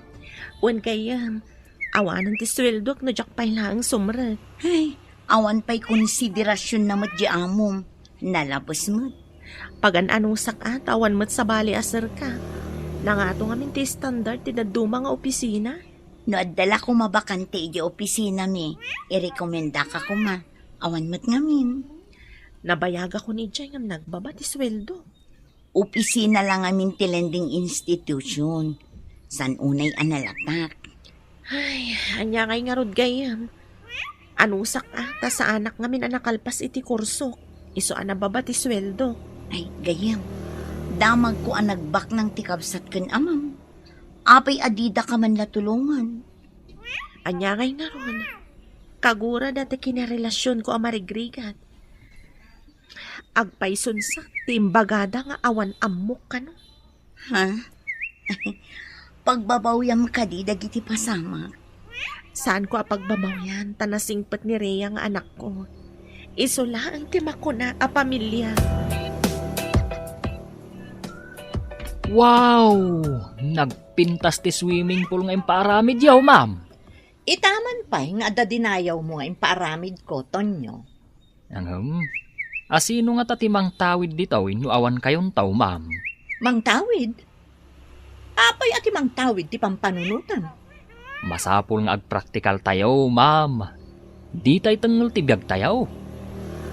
Wen, gayyem. Awanen ti sueldoak no diak pay laeng sumrek. Ay, awan pay konsiderasionna met di amom. Nalabes met. Pagan-anusak a, ta awan met sabali a serka. Nangato ngamin ti standard ti dadduma nga opisina. No adda la koma bakante idiay opisinami, irekomendaka koma. Awan met ngamin. Nabayagakon idiay ngem nagbaba ti sueldo. Opisina la ngamin ti lending institution. Saan unay a nalatak? Ay, ania ngay ngarud, gayyem? Anusak a, ta saanak ngamin a nakalpas iti kursok. Isu a nababa ti sueldo. Ay, gayyem. Damagko a nagbaknang ti kabsat ken amam. Apay a didaka man la tulongan? Ania ngay ngarud? Kagurada ti kinarelasionko a marigrigat. Agpaysunsak ti imbagada nga awan ammok kano. Ha? Pagbabawyam kadi dagiti pasamak? Saanko a pagbabawyan ta nasingpet ni Rhea nga anakko. Isu laeng ti makuna a pamilia. Wow! Nagpintas ti swimming pool nga impaaramidyo, ma'am. Itaman pay nga adda dinayawmo nga impaaramidko, Tonyo. Ngem, asino ngata ti mangtawid ditoy no awan kayonto, ma'am? Mangtawid? Apay a ti mangtawid ti pampanunotam? Masapul nga agpraktikaltayo, ma'am. Ditay tengngel ti biagtayo.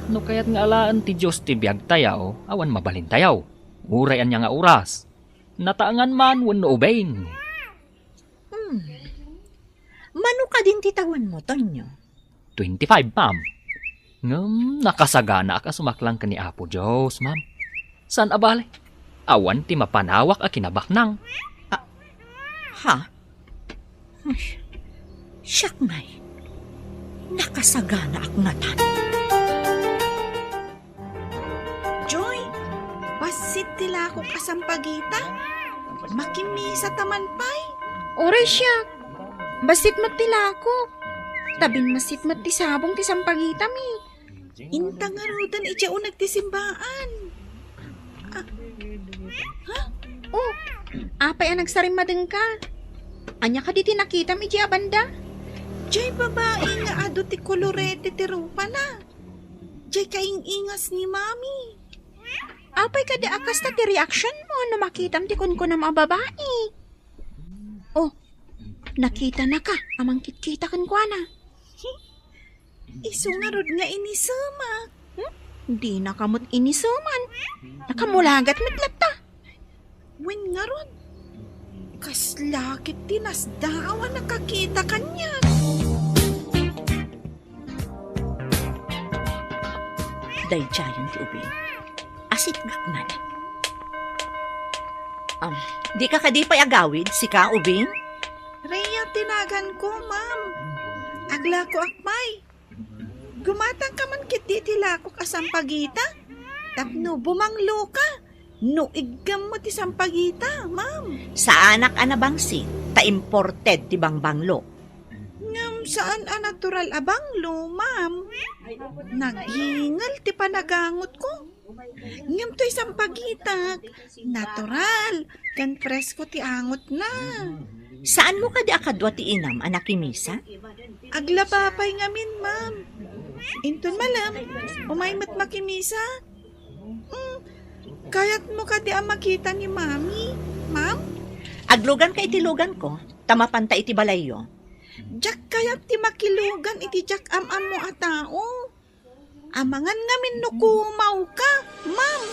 No kayat nga alaen ti Dios ti biagtayo, awan mabalintayo. Uray ania nga oras. Nataengan man wenno ubing. Hmm. Mano kadin ti tawenmo, Tonyo? Twenty-five, ma'am. Ngem nakasaganaak a sumaklang ken ni Apo Dios, ma'am. Saan a bale, awan ti mapanawak a kinabaknang. Ah, ha? Ay, siak ngay. Nakasaganaak ngatan. Joy, bassit ti lakok a sampagita. Makimisa ta man pay. Uray siak. Bassit met ti lakok. Ta binmassit met ti sabong ti sampagitami. Inta ngaruden idiay uneg ti simbaan. Ah. Ha? Oh, apay a nagsarimmadengka? Ania kadi ti nakitam idiay a banda? Diay babai nga adu ti kolorete ti rupana. Diay kaing-ingas ni Mami. Apay kadi a kasta ti reaction mo no makitam ti kunkunam a babai? Oh, nakitanaka a mangkitkita kenkuana. Isu ngarud nga inisemak. Hmm? Dinaka met iniseman. Nakamulagat met latta. Wen ngarud, kasla ket ti nasdaaw a nakakita kaniak. Daydiayen ti ubing. Asitgak man. Um, dika kadi pay agawid, sika, ubing? Rhea ti naganko, ma'am. Aglakoak pay. Gumatangka man ketdi iti lakok a sampagita tapno bumangloka no iggammo ti sampagita, ma'am. Saanak a nabangsit, ta imported ti bangbanglo. Ngem saan a natural a banglo, ma'am. Naghingel ti panagangotko. Ngem toy sampagitak, natural ken presko ti angotna. Saanmo kadi a kadua ti inam a nakimisa? Aglaba pay ngamin, ma'am. Inton malem, umay met makimisa. Mm, kayatmo kadi a makita ni Mami, ma'am? Agluganka iti luganko, ta mapanta iti balayyo. Diak kayat ti makilugan iti diak am-ammo a tao. Amangan ngamin no kumawka, ma'am.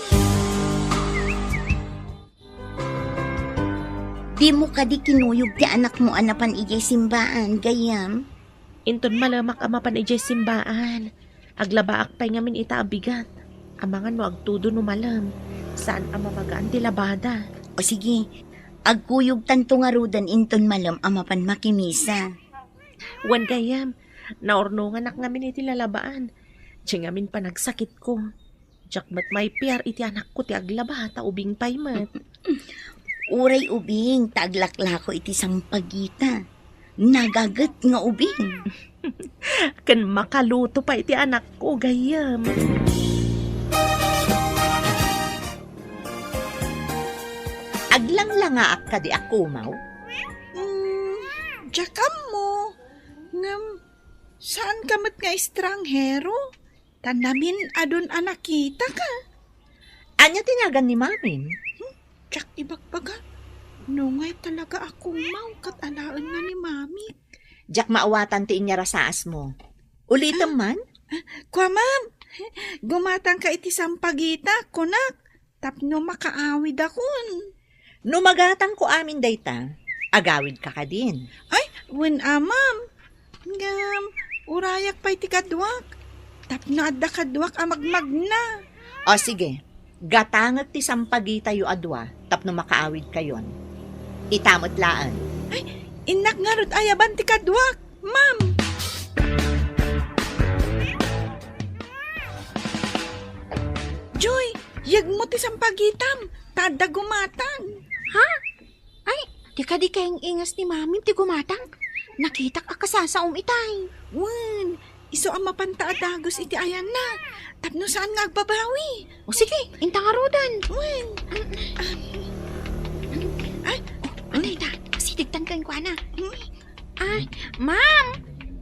Dimo kadi kinuyog ti anakmo a napan idiay simbaan, gayyem? Inton malemak a mapan idiay simbaan, aglabaak pay ngamin ita a bigat. Amangan no agtudo no malem, saan a mamagaan ti labada. O sige, agkuyogtanto ngaruden inton malem a mapan makimisa. Wen gayyem, naurnonganak ngamin iti lalabaan. Diay ngamin panagsakitko. Diak met maipiar iti anakko ti aglaba, ta ubing pay met. Uray ubing, ta aglaklako iti sampagita. Nagaget nga ubing. Ken makaluto pay ti anakko, gayyem. Aglanglangaak kadi a kumaw? Mm, diak ammo. Ngem, saan ka met nga estranghero? Ta namin-adon a nakitaka. Ania ti nagan ni Mamim? Hmm, diak ibagbaga. Nungay talaga a kumaw ket alaenna ni Mami. Diak maawatan ti inyarasaasmo. Ulitem man? Ah, kua, ma'am. Gumatangka iti sampagita, kunak. Tapno makaawidakon. No magatangko amin dayta, agawidka kadin. Ay, wen a, ma'am. Ngem, urayak pay ti kaduak. Tapno adda kaduak a magmagna. O sige, gatangek ti sampagitayo a dua tapno makaawidkayon. Ita met laeng. Ay, innak ngarud ayaban ti kaduak. Ma'am! Joy, yegmo ti sampagitam, ta adda gumatang. Ha? Ay, di kadi kaing-ingas ni Mamim ti gumatang? Nakitak a kasasaom itay. Wen, isu a mapanta a dagus iti ayanna, tapno saan nga agbabawi. O sige, inta ngaruden. Wen. Ay, oh, ay, ta, sidegtan kenkuana. Hmm? Ay, ma'am,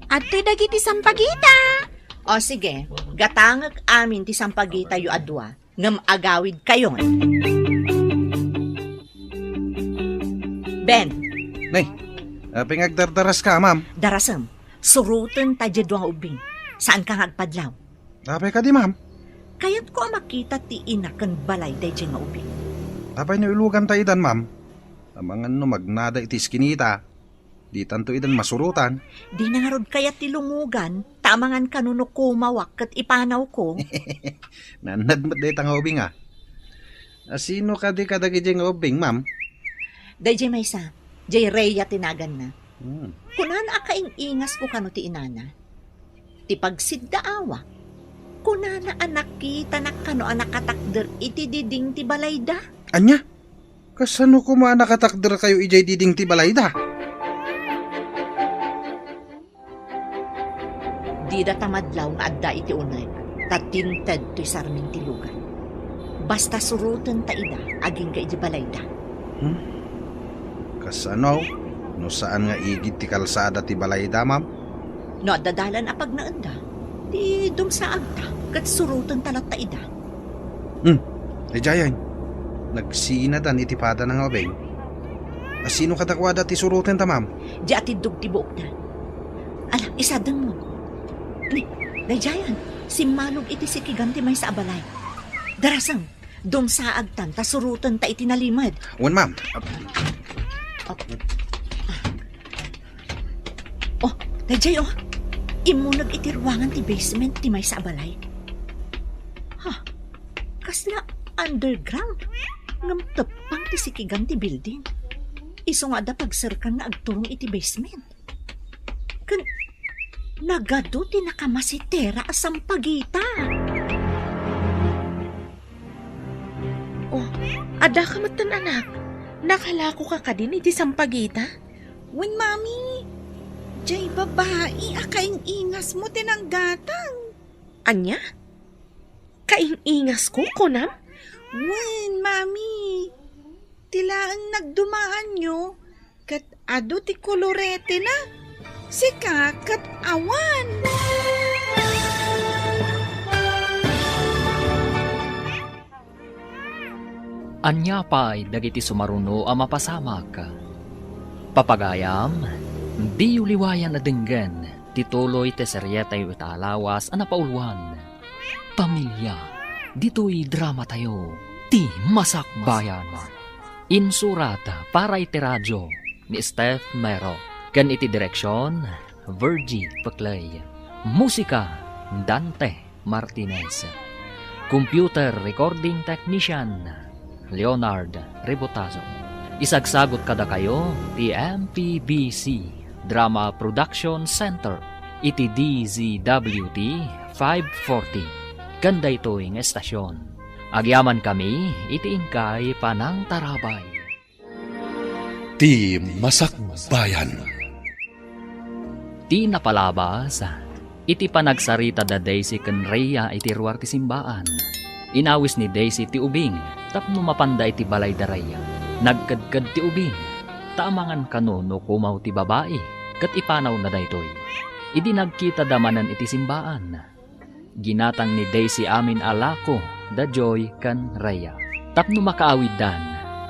adtoy dagiti sampagita. O sige, gatangek amin ti sampagitayo a dua, ngem agawidkayon. Ben. Nay, apay nga agdardaraska, ma'am? Darasem, suroten ta diay dua nga ubbing. Saanka nga agpadlaw. Apay kadi, ma'am? Kayatko a makita ti ina ken balay daydiay nga ubbing. Apay no iluganta idan, ma'am? Amangan no magnada iti iskinita. Ditanto idan masurotan. Dina ngarud kayat ti lumugan, ta amangan kano no kumawak ket ipanawko. Naannad met dayta nga ubing, a. A, sino kadi kadagiti nga ubing, ma'am? Daydiay maysa, diay Rhea ti naganna. Hmm. Kunana a kaing-ingasko kano ti inana. Ti pagsiddaawak, kunana a nakitanak kano a nakatakder iti diding ti balayda. Ania? Kasano koma a nakatakderkayo idiay diding ti balayda? Dida ta madlaw nga adda iti uneg, ta tinted toy sarming ti lugan. Basta suroten ta ida agingga idiay balayda. Hmm? Kasano? No saan nga igid ti kalsada ti balayda, ma'am? No adda dalan a pagnaenda, di dumsaagta, ket suroten ta latta ida. Hmm, daydiayen. Nagsinadan iti padana nga ubing. A, sino kadakuada ti surotenta, ma'am? Di atiddog ti buokna. Ala, isadengmo. Ni, daydiayen, simmalog iti sikigan ti maysa a balay. Darasem, dumsaagtan ta surotenta iti nalimed. Wen, ma'am. Oh. Oh, daydiay, oh. Immuneg iti ruangan ti basement ti maysa a balay. Ha? Kasla underground? Ngem teppang ti sikigan ti building. Isu nga adda pagserkan nga agturong iti basement. Ken nagadu ti nakamasitera a sampagita. Oh, adda ka metten, anak. Nakalakoka kadin iti sampagita? Wen, Mami. Diay babai a kaing-ingasmo ti nanggatang. Ania? Kaing-ingasko, kunam? Wen, Mami. Ti laeng nagdumaanyo, Ket adu ti koloretena. Sika ket awan. Ania pay dagiti sumaruno a mapasamak? Papagayam, diyo liwayan a denggen ti tuloy ti serietayo ita a lawas a napauluan, Pamilya. Ditoy dramatayo, Ti Masakbayan. Insurat para iti radio ni Steph Mero ken iti direksion, Virgie Peclay. Musika, Dante Martinez. Computer recording technician, Leonard Rebotazo. Isagsagot kadakayo ti M P B C Drama Production Center iti D Z W T five forty ken daytoy nga estasyon. Agyamankami iti inkay panangtarabay. Ti Masakbayan. Ti napalabas, iti panagsarita da Daisy ken Rhea iti ruar ti simbaan. Inawis ni Daisy ti ubing tapno mapanda iti balay da Rhea. Nagkedked ti ubing, ta amangan kano no kumaw ti babai, ket ipanawna daytoy. Idi nagkitada manen iti simbaan, ginatang ni Daisy amin a lako da Joy ken Rhea tapno makaawiddan.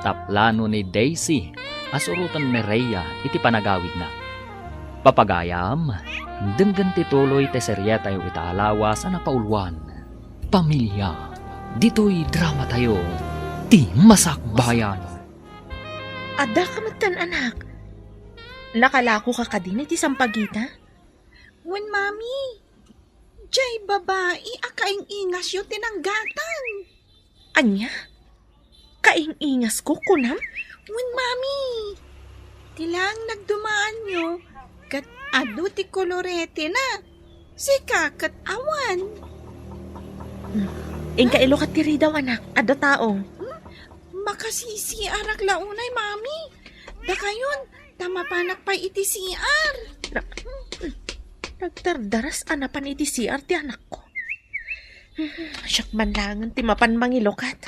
Taplano ni Daisy a suroten ni Rhea iti panagawidna. Papagayam, denggen ti tuloy ti serietayo ita a lawas a napauluan, Pamilya. Ditoy dramatayo, Ti Masakbayan. Addaka metten, anak. Nakalakoka kadin iti sampagita? Wen, Mami. Jay babai a kaing-ingasyo ti nanggatan. Ania? Kaing-ingasko, kunam? Wen, Mami. Ti laeng nagdumaanyo, ket adu ti koloretena. Sika ket awan. Hmm. Inka ilukat ti ridaw, anak. Adda tao. Hmm? Makasisiarak la unay, Mami. Dakayon, ta mapanak pay iti C R. Na-, nagdardaras a napan iti C R ti anakko. Siak man laengen ti mapan mangilukat.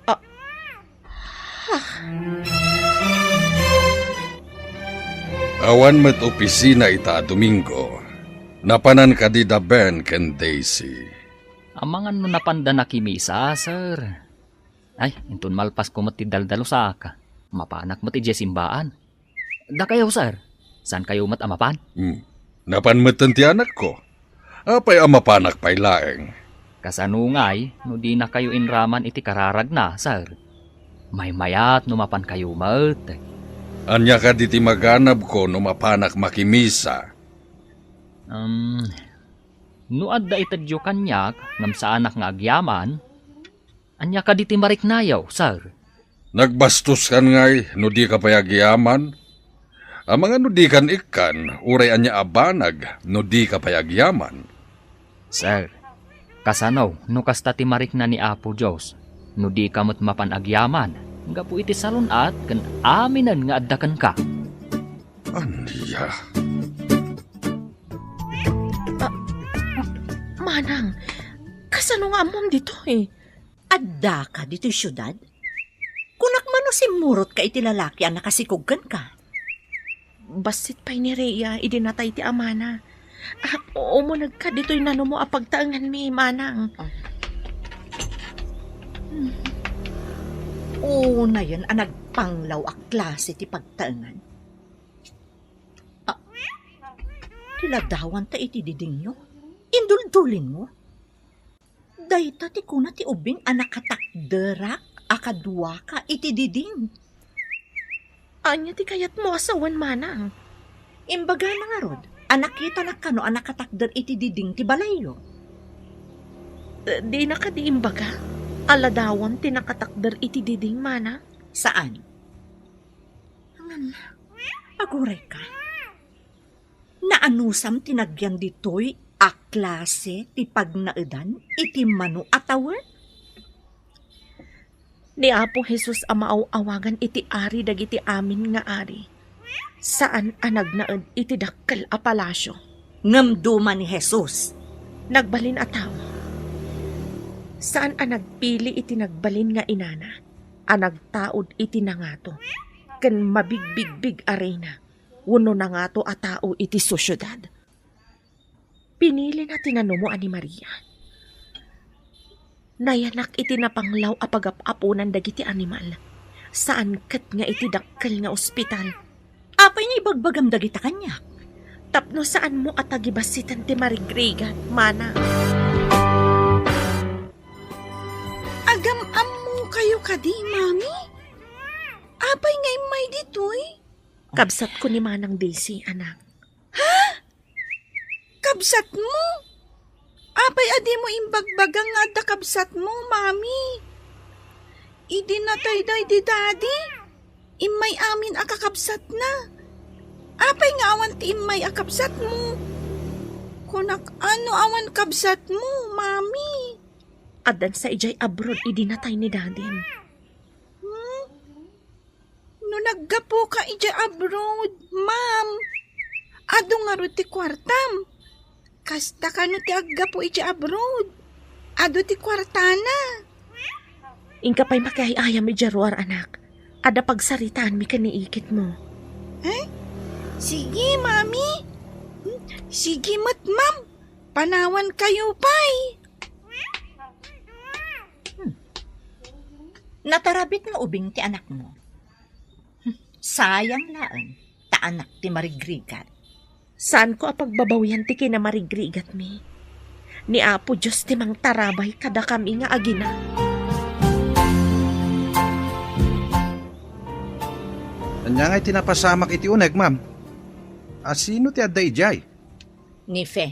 Ah. Ah. Awan met opisina ita a Domingo. Napanan kadi da Ben ken Daisy? Amangan no napanda nakimisa, sir. Ay, inton malpasko met ti daldalusak, mapanak met idiay simbaan. Dakayo, sir, saankayo met a mapan? Hmm. Napan metten ti anakko. Apay a mapanak pay laeng? Kasano ngay no dinakayo inraman iti kararagna, sir? Maymayat no mapankayo met. Ania kadi ti maganabko no mapanak makimisa? Um, no adda itedyo kaniak ngem saanak nga agyaman, ania kadi ti mariknayo, sir? Nagbastoskan ngay no dika pay agyaman? Amangan no dikan ikkan, uray ania a banag no dika pay agyaman? Sir, kasano no kasta ti marikna ni Apo Dios no dika met mapan agyaman gapu iti salun-at ken aminen nga adda kenka? Ania? Ah, Manang, kasano nga ammom ditoy? Addaka ditoy siudad? Kunak man no simmurotka iti lalaki a nakasikog kenka? Bassit pay ni Rhea idi natay ti amana. Ah, umunegka ditoy nanumo a pagtaenganmi, Manang. Ah. Unayen a nagpanglaw a klase ti pagtaengan. Ah, ti ladawanta iti didingyo? Induldulinmo? Dayta ti kuna ti ubing a nakatakderak a kaduaka iti diding. Ania ti kayatmo a sawen, Manang? Imbagana ngarud a nakitanak kano a nakatakder iti diding ti balayyo. Eh, dina kadi imbaga a ladawam ti nakatakder iti diding, Manang? Saan? Ngem, agurayka. Naanusam ti nagyan ditoy a klase ti pagnaedan iti mano a tawen? Ni Apo Jesus a maaw-awagan iti Ari dagiti amin nga ari, saan a nagnaed iti dakkel a palasio. Ngem duma ni Jesus. Nagbalin a tao. Saan a nagpili iti nagbalin nga inana a nagtaud iti nangato ken mabigbigbig a reyna wenno nangato a tao iti sosyedad. Pinilina ti nanumoan ni Maria. Nayanak iti napanglaw a pagap-aponan dagiti animal. Saan ket nga iti dakkel nga ospital. Apay nga ibagbagam dagita kaniak? Tapno saanmo a tagibasiten ti marigrigat, mana. Agam-ammokayo kadi, Mami? Apay nga immay ditoy? Kabsatko ni Manang Daisy, anak. Ha? Kabsatmo? Apay a dimo imbagbaga nga adda kabsatmo, Mami? Idi natayda idi Daddy, immay amin a kakabsatna. Apay nga awan ti immay a kabsatmo? Kunak, ano awan kabsatmo, Mami? Addan sa idiay abroad idi natay ni Dadim. Hmm? No naggapuka idiay abroad, ma'am, adu ngarud ti kuartam. Kasta kano ti aggapu idiay abroad? Adu ti kuartana. Inka pay makiay-ayam idiay ruar, anak. Adda pagsaritaanmi ken ni ikitmo. Eh? Sige, Mami. Hmm, sige met, Ma'am. Panawankayo pay. Hmm. Natarabit nga ubing ti anakmo. Hmm. Sayang laeng, ta anak ti marigrigat. Saanko a pagbabawian ti kinamarigrigatmi. Ni Apo Dios ti mangtarabay kadakami nga agina. Ania ngay ti napasamak iti uneg, ma'am? A, sino ti adda idiay? Ni Fe.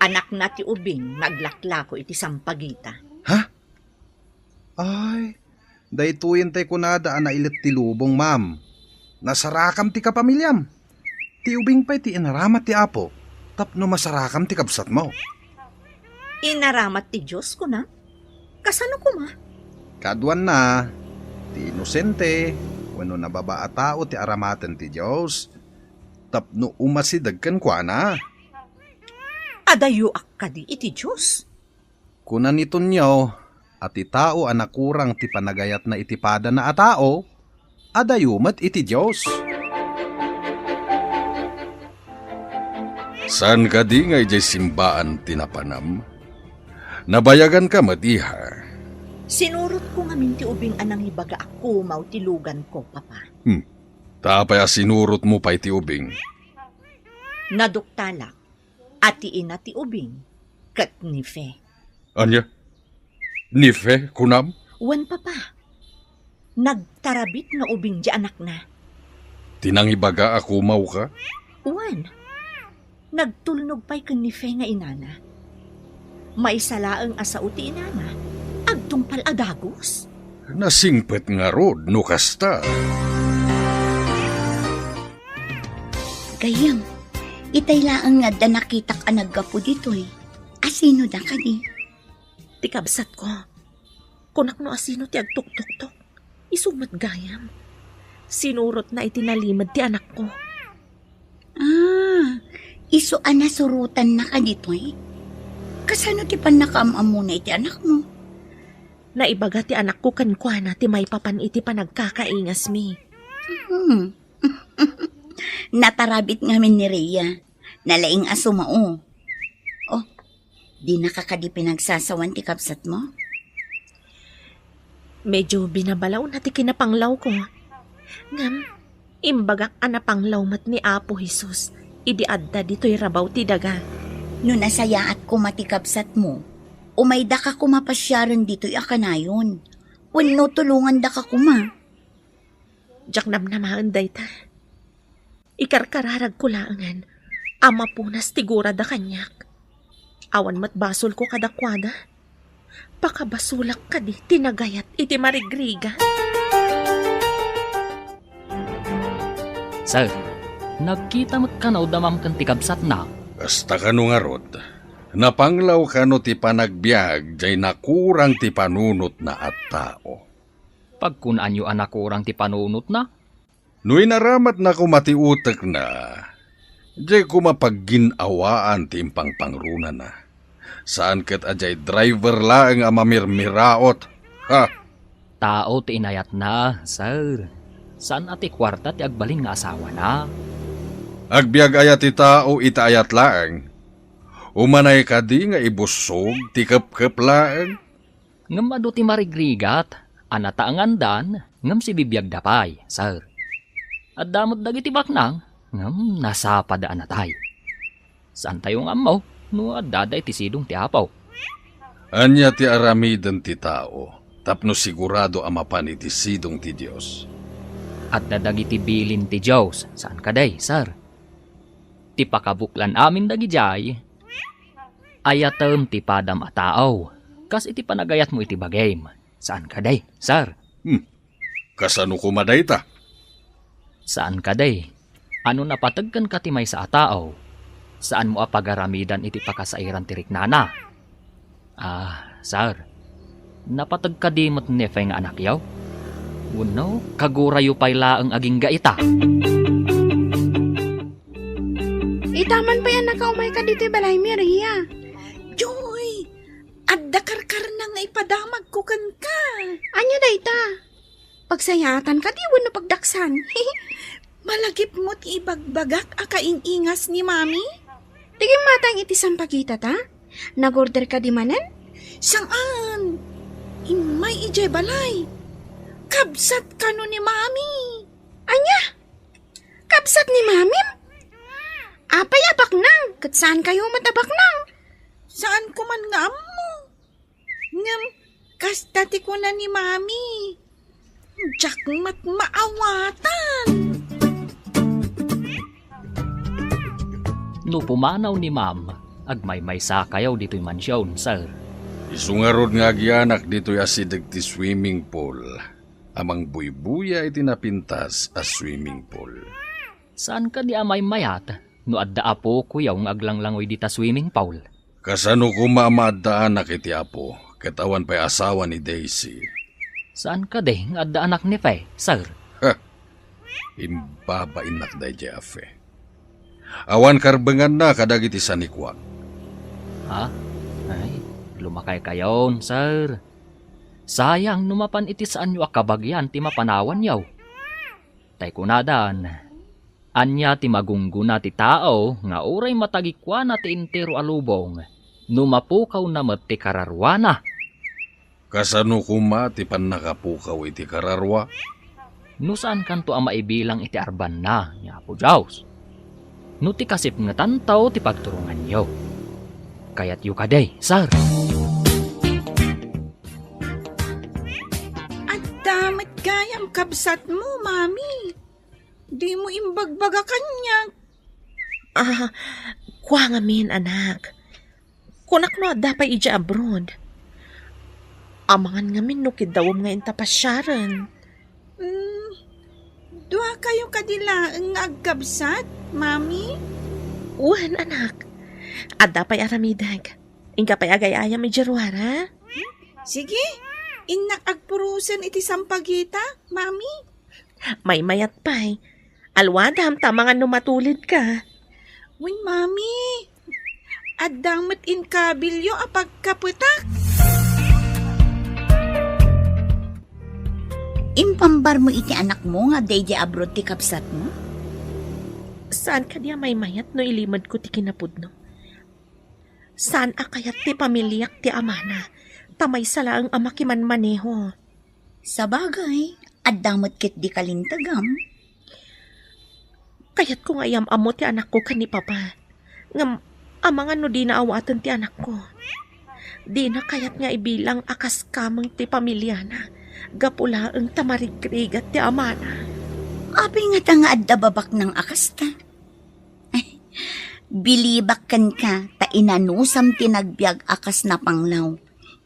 Anakna ti ubing nga aglaklako iti sampagita. Ha? Ay, daytoyen tay kunada a nailet ti lubong, ma'am. Nasarakam ti kapamiliam. Ti ubing pay ti inaramat ti Apo tapno masarakam ti kabsatmo. Inaramat ti Dios, kuna? Kasano koma? Kaduanna, ti inosente wenno nababa a tao ti aramaten ti Dios tapno umasideg kenkuana. Adayoak kadi iti Dios? Kuna ni Tonio a ti tao a nakurang ti panagayatna iti padana a tao, adayo met iti Dios. Saan kadi nga idiay simbaan ti napanam? Nabayaganka met, iha. Sinurotko ngamin ti ubing a nangibaga a kumaw ti luganko, Papa. Hmm. Ta apay a sinurotmo pay ti ubing? Naduktalak a ti ina ti ubing ket ni Fe. Ania? Ni Fe, kunam? Wen, Papa. Nagtarabit nga ubing ti anakna. Ti nangibaga a kumawka? Wen. Nagtulnog pay ken ni Fe nga inana. Maysa laeng a sao ti inana, agtungpal a dagus. Nasingpet ngarud no kasta. Gayyem, itay laeng nga adda nakitak a naggapu ditoy. A sino da kadi? Ti kabsatko. Kunak no a sino ti agtuktuktok. Isu met gayam. Sinurotna iti nalimed ti anakko. Ah, isu a nasurotannaka ditoy? Kasano ti pannakaam-ammona iti anakmo? Naibaga ti anakko kenkuana ti maipapan iti panagkakaingasmi. Hmm. Natarabit ngamin ni Rhea. Nalaing a sumao. Oh, dinaka kadi pinagsasawan ti kabsatmo? Medyo binabalawna ti kinapanglawko. Ngem, imbagak a napanglaw met ni Apo Jesus idi adda ditoy rabaw ti daga. No nasayaat koma ti kabsatmo, umaydaka koma pasiaren ditoy a kanayon. Wenno tulongandaka koma. Diak namnamaen dayta. Ikarkararagko laengen a mapunas ti gurada kaniak. Awan met basolko kadakuada. Pakabasolak kadi ti nagayat iti marigrigat. Sir, nagkita met kano da ma'am ken ti kabsatna? Kasta kano ngarud, napanglaw kano ti panagbiag jay nakurang ti panunotna a tao? Pagkunaanyo a nakurang ti panunotna? No inaramatna koma ti utekna, jay koma paggin-awaan ti impangpangronana. Saan ket a diay driver laeng a mamirmiraot. Ha! Tao ti inayatna, sir. Saan a ti kuarta ti agbalin nga asawana. Agbiag aya ti tao iti ayat laeng? Umanay kadi nga ibussog ti kepkep laeng? Ngem adu ti marigrigat a nataengandan ngem sibibiagda pay, sir. Adda met dagiti baknang ngem nasapada a natay. Saantayo nga ammo no addada iti sidong ti Apo. Ania ti aramiden ti tao tapno sigurado a mapan iti sidong ti Dios? Adda dagiti bilin ti Dios, saan kadi, sir? Ti pakabuklan amin dagidiay, ayatem ti padam a tao, kas iti panagayatmo iti bagim. Saan kadi, sir? Hmm. Kasano koma dayta? Saan kadi? Ano napateg kenka ti maysa a tao? Saanmo a pagaramidan iti pakasairan ti riknana? Ah, sir, napateg kadi met ni Fe nga anakyo? Wenno, kagurayo pay laeng agingga ita? Ita man pay a nakaumay ka ditoy balay, Maria. Joy, adda karkarna nga ipadamagko kenka. Ania dayta? Pagsayaatan kadi wenno pagdaksan? Malagipmo ti ibagbagak a kaing-ingas ni Mami? Ti gimmatang iti sampagita ta? Nag-order kadi manen? Saan? Immay idiay balay. Kabsat kano ni Mami? Ania? Kabsat ni Mamim? Apay a baknang? Ket saankayo met a baknang? Saanko man nga ammo. Ngem, kasta ti kuna ni Mami. Diak met maawatan. No pumanaw ni Ma'am, agmaymaysakayo ditoy mansion, sir. Isu ngarud nga agianak ditoy asideg ti swimming pool a mangbuybuya iti napintas a swimming pool. Saan kadi a maymayat no adda apokoyo nga aglanglangoy dita swimming pool? Kasano koma a maaddaanak iti apo ket awan pay asawa ni Daisy? Saan kadi nga adda anak ni Fe, sir? Ha! Imbabainnak daydiay a Fe. Awan karbenganna kadagiti sanikuak. Ha? Ay, lumakaykayon, sir. Sayang no mapan iti saanyo a kabagian ti mapanawanyo. Tay kunadan, ania ti magunggona ti tao nga uray matagikuana ti entero a lubong no mapukawna met ti kararuana? Kasano koma ti pannakapukaw iti kararua? No saankanto a maibilang iti arbanna ni Apo Dios, no ti kasipngetanto ti pagturonganyo, kayatyo kadi, sir? Adda met gayam kabsatmo, Mami. Dimo imbagbaga kaniak. Ah, kua ngamin, anak. Kunak no adda pay idiay abroad. Amangan ngamin no kiddawem nga inta pasiaren. Mm, duakayo kadi laeng nga agkabsat, Mami? Wen, anak. Adda pay aramidek. Inka pay agay-ayam idiay ruar, ha? Sige, innak agpurosen iti sampagita, Mami. Maymayat pay. Alwadam ta amangan no matulidka. Wen, Mami. Adda met inkabilyo a pagkapetak. Impambarmo iti anakmo nga adda idiay abroad ti kabsatmo? Saan kadi a maymayat no ilimedko ti kinapudno? Saan a kayat ti pamiliak ti amana, ta maysa laeng a makimanmaneho. Sabagay, adda met ketdi kalintegam. Kayatko nga iyam-ammo ti anakko ken ni Papa. Ngem amangan no dina awaten ti anakko. Dina kayat nga ibilang a kas kameng ti pamiliana, gapu laeng ta marigrigat ti amana. Apay ngata nga adda babaknang a kasta? Bilibak kenka ta inanusam ti nagbiag a kas napanglaw.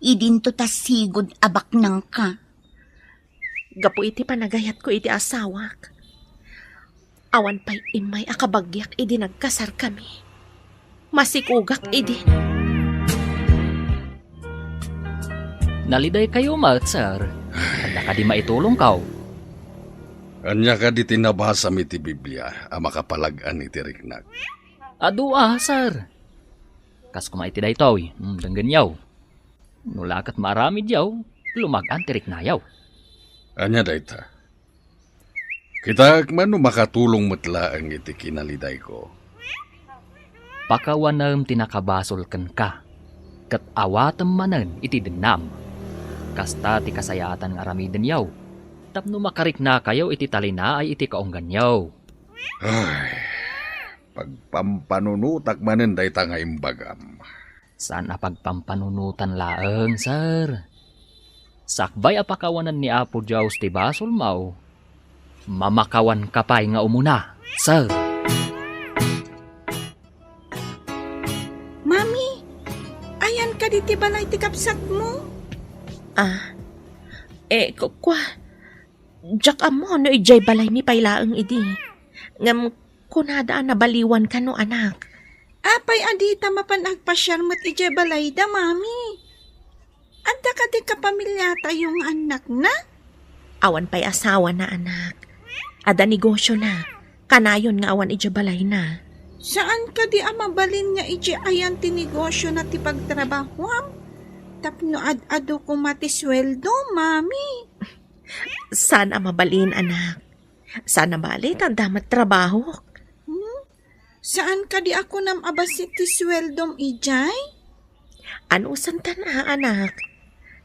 Idinto ta sigud a baknangka. Gapu iti panagayatko iti asawak, awan pay immay a kabagiak idi nagkasarkami. Masikogak idi. Nalidaykayo met, sir. Adda kadi maitulongko? Ania kadi ti nabasam iti Biblia a makapalag-an iti riknak? Adu a, sir. Kas koma iti daytoy, mm, denggenyo. No la ket maaramidyo, lumagan ti riknayo. Ania dayta? Kitaek man no makatulong met laeng iti kinalidayko. Pakawanem ti nakabasol kenka, ket awatem manen iti dennam. Kasta ti kasayaatan nga aramidenyo, tapno makariknakayo iti talinaay iti kaungganyo. Ay, pagpampanunotak manen dayta nga imbagam. Saan a pagpampanunotan laeng, sir. Sakbay a pakawanan ni Apo Dios ti basolmo, mamakawanka pay nga umuna, sir. Mami, ayan kadi ti balay ti kabsatmo? Ah, eh, ku-, kua, diak ammo no idiay balay ni pay laeng idi. Ngem kunada a nabaliwan kano, anak. Apay a dita mapan agpasiar met idiay balayda, Mami? Adda kadi kapamiliatayo nga annakna? Awan pay asawana, anak. Adda negosiona. Kanayon nga awan idiay balayna. Saan kadi a mabalin nga idiay ayan ti negosiona ti pagtrabahoam? Tapno ad-adu koma ti sueldo, Mami. Saan a mabalin, anak. Saan a bali ta adda met trabahok. Hmm? Saan kadi a kunam a bassit ti sueldom idiay? Anusantan a, anak.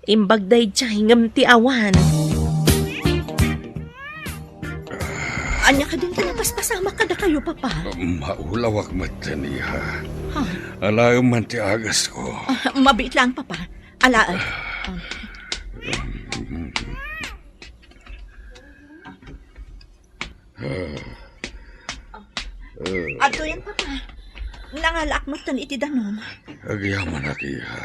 Imbag daydiay ngem ti awan. Ania kadin ti napaspasamak kadakayo, Papa? Maulawak metten, iha. Ha? Alaem man ti agasko. Ah, mabiit lang, Papa. Alaem. Ah. Adtoyen, Papa. Nangalaak metten iti danum. Agyamanak, iha.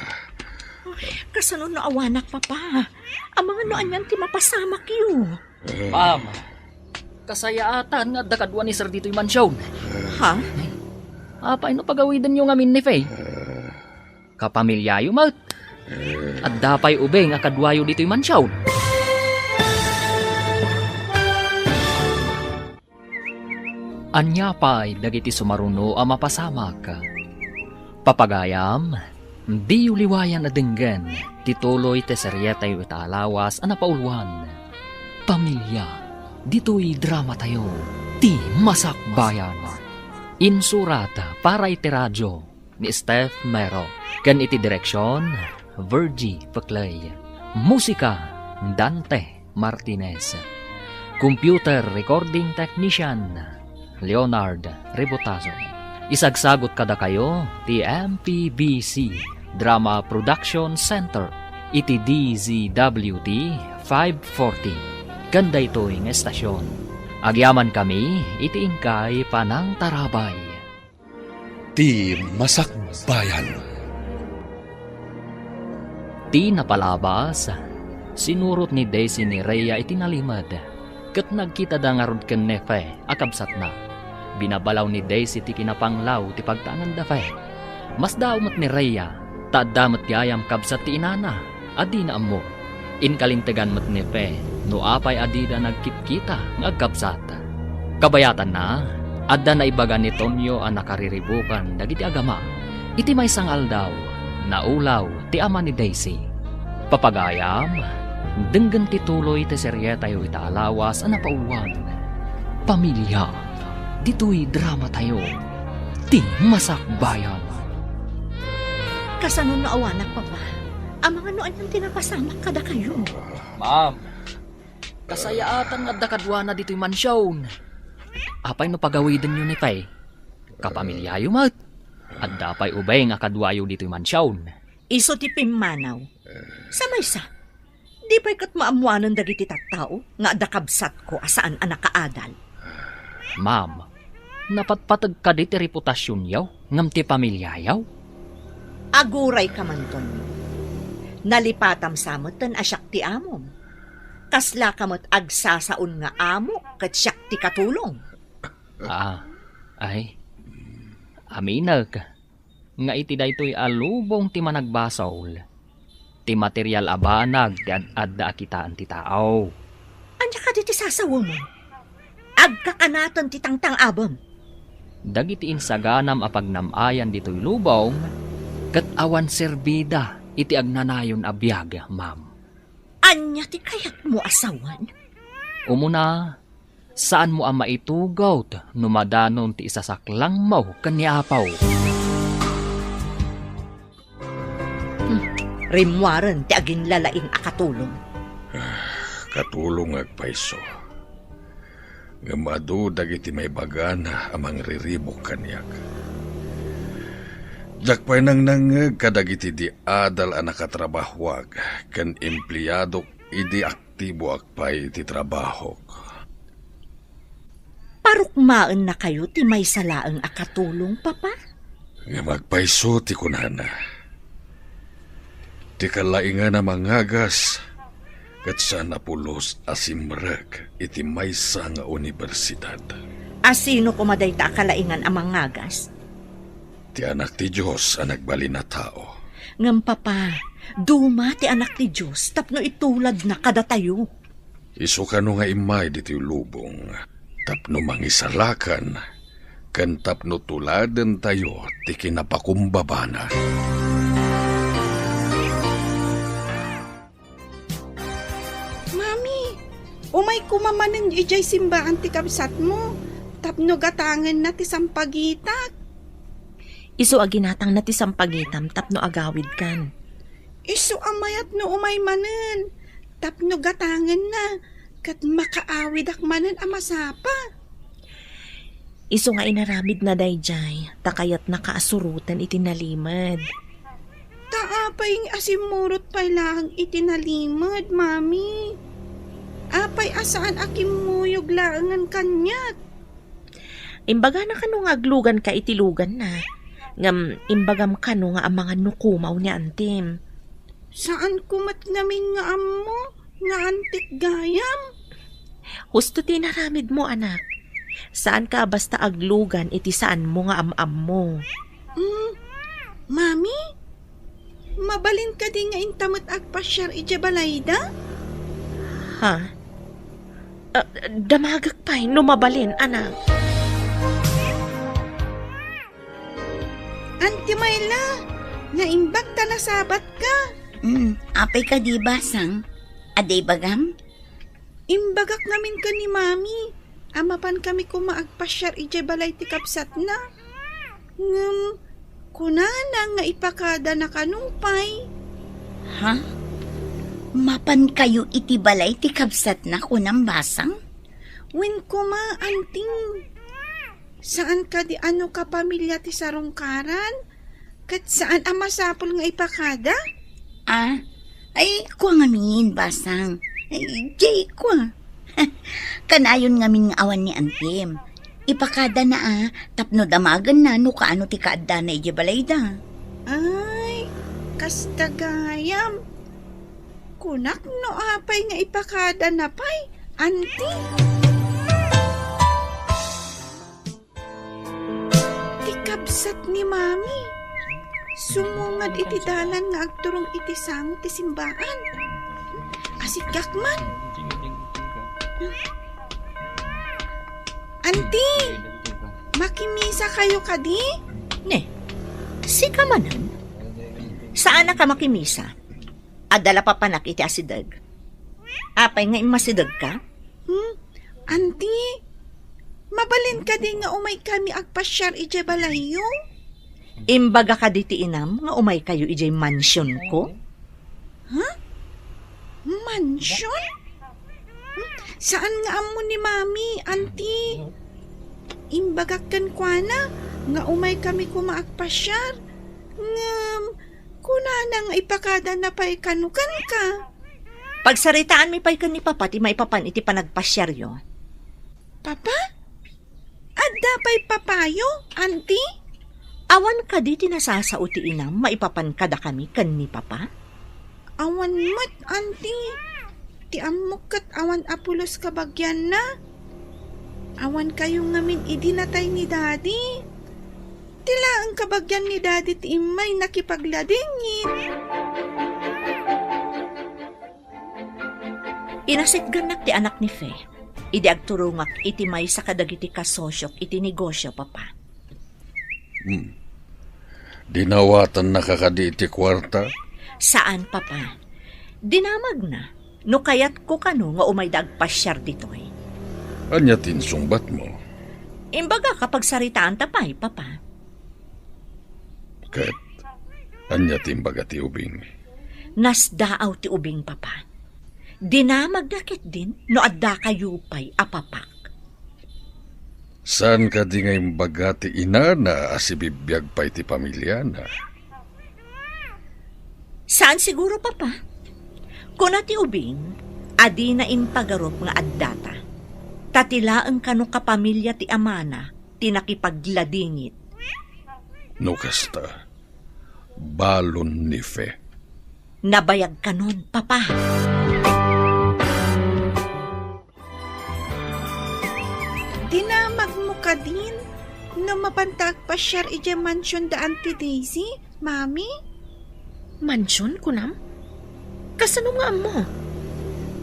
Ay, kasano no awanak, Papa? Amangan no anian ti mapasamakyo. Ma'am, kasayaatan nga adda kadua ni Sir ditoy mansion. Ha? Apay no pagawidenyo ngamin ni Faye? Kapamiliayo met. Adda pay ubing a kaduayo ditoy mansion. Ania pay dagiti sumaruno a mapasamak? Papagayam, diyo liwayan a denggen ti tuloy ti serietayo ita a lawas a napauluan, Pamilia, ditoy dramatayo, Ti Masakbayan. Insurat para iti radio ni Steph Mero, ken iti direksion, Virgie Peclay. Musika, Dante Martinez. Computer recording technician, Leonard Rebotazo. Isagsagut kadakayo ti M P B C Drama Production Center iti D Z W T five forty. Ken daytoy nga estasion, agyamankami iti inkay panangtarabay. Ti Masakbayan. Ti napalabas, sinurot ni Daisy ni Rhea iti nalimed, ket nagkitada ngarud ken Nefe a kabsatna. Binabalaw ni Daisy ti kinapanglaw ti pagtaenganda Fe. Masdaaw met ni Rhea, ta adda met gayam kabsat ti inana a dina ammo. Inkalintegan met ni Fe no apay a dida nagkitkita nga agkabsat. Kabayatanna, adda naibaga ni Tonyo a nakariribukan dagiti agama. Iti maysa nga aldaw, naulaw ti ama ni Daisy. Papagayam, denggen ti tuloy ti serietayo ita a lawas a napauluan, Pamilia, ditoy dramatayo, Ti Masakbayan. Kasano no awanak, Papa? Amangan no anian ti napasamak kadakayo. Ma'am, kasayaatan nga adda kaduana ditoy mansion. Apay no pagawidenyo ni Fe? Kapamiliayo met. Adda pay ubing a kaduayo ditoy mansion. Isu ti pimmanaw. Sa maysa, di pay ket maammoanen dagiti tattao nga adda kabsatko a saan a nakaadal. Ma'am, napatpateg kadi ti reputasionyo ngem ti pamiliayo? Agurayka man, Tonyo. Nalipatam sa metten a siak ti amom. Kaslaka met agsasaon nga amo ket siak ti katulong. Ah, ay, aminek nga iti daytoy a lubong ti managbasol, ti material a banag ti ad-adda a kitaen ti tao. Ania kadi ti sasawem? Agkakanaten ti tangtang-abem. Dagiti insaganam a pagnam-ayan ditoy lubong, ket awan serbida iti agnanayon a biag, ma'am. Ania ti kayatmo a sawen? Umuna, saanmo a maitugawt no madanon ti isasaklangmo ken ni Apo. Hmm, rimmuaren ti aginlalaing a katulong. Ah, katulong nga agpayso. Ngem adu dagiti maibagana a mangriribuk kaniak. Diak pay nangnangngeg kadagiti di adal a nakatrabahoak ken empleadok idi aktiboak pay iti trabahok. Parukmaennakayo ti maysa laeng a katulong, Papa? Ngem agpayso ti kunana. Ti kalaingan a mangagas, ket saan a pulos a simrek iti maysa nga universidad. A sino koma dayta a kalaingan a mangagas? Ti Anak ti Dios a nagbalin a tao. Ngem, Papa, duma ti Anak ti Dios tapno ituladna kadatayo. Isu kano nga immay ditoy lubong tapno mangisalakan ken tapno tuladentayo ti kinapakumbabana. Mami, umay koma manen idiay simbaan ti kabsatmo tapno gatangenna ti sampagitak. Isu a ginatangna ti sampagitam tapno agawidkan. Isu a mayat no umay manen tapno gatangenna ket makaawidak manen a masapa. Isu nga inaramidna daydiay, ta kayatnaka a suroten iti nalimed. Ta apay nga asimmurot pay laeng iti nalimed, Mami? Apay a saan a kimmuyog laengen kaniak? Imbagana kano nga agluganka iti luganna, ngem imbagam kano nga amangan no kumaw ni antim. Saanko met ngamin nga ammo nga antik gayam. Husto ti inaramidmo, anak. Saanka a basta aglugan iti saanmo nga am-ammo. Mm, Mami, mabalin kadi nga inta met agpasiar idiay balayda? Ha? Ah, damagek pay no mabalin, anak. Auntie Myla, naimbag ta nasabatka. Mm, apay kadi, Basang? Adda ibagam? Imbagak ngamin ken ni Mami a mapan kami koma agpasiar idiay balay ti kabsatna. Ngem kunana nga ipakadana kano pay. Ha? Mapan kayo iti balay ti kabsatna, kunam, Basang? Wen koma, Auntie. Saan kadi a no kapamilya ti sarungkaran? Ket saan a masapul nga ipakada? Ah, ay, kua ngamin, Basang. Ay, jay, kua. Kanayon ngamin nga awan ni Antim. Ipakadana a, tapno damagenna no kaano ti kaaddana idiay balayda. Ay, kasta gayam. Kunak no apay nga ipakadana pay, Auntie. Ti kabsat ni Mami, sumungad iti dalan nga agturong iti sango ti simbaan. Asigak man. Auntie, makimisa kayo kadi? Ne, sika manen? Saanak a makimisa? Adda la papanak iti asideg. Apay nga immasidegka? Hmm? Auntie, mabalin kadi nga umay kami agpasiar idiay balayyo? Imbaga kadi ti inam nga umay kayo idiay mansionko? Ha? Mansion? Hmm? Saan nga ammo ni Mami, Auntie? Imbagak kenkuana nga umay kami koma agpasiar. Ngem, kunana nga ipakadana pay kano kenka. Pagsaritaanmi pay ken ni Papa ti maipapan iti panagpasiaryo. Papa? Adda pay papayo, Auntie? Awan kadi ti nasasao ti inam maipapan kadakami ken ni Papa? Awan met, Auntie. Ti ammok ket awan a pulos kabagianna. Awan kayo ngamin idi natay ni Daddy. Ti laeng kabagian ni Daddy ti immay nakipagladingit. Inasitgannak ti anak ni Fe idi agturongak iti maysa kadagiti kasosiok iti negosio, Papa. Hmm. Dinawatannaka kadi iti kuarta? Saan, Papa. Dinamagna no kayatko kano nga umayda agpasiar ditoy. Ania ti insungbatmo? Imbagak a pagsaritaanta pay, Papa. Ket ania ti imbaga ti ubing? Nasdaaw ti ubing, Papa. Dinamagna ketdin no adda kayo pay a papak. Saan kadi nga imbaga ti inana a sibibiag pay ti pamiliana? Saan siguro, Papa. Kuna ti ubing a dina impagarup nga addata. Ta ti laeng kano kapamilya ti amana ti nakipagladingit. No kasta, balon ni Fe. Nabayag kanon, Papa. Dinamagmo kadin no mapanta agpasiar idiay mansion da Auntie Daisy, Mami? Mansion, kunam? Kasano nga ammo?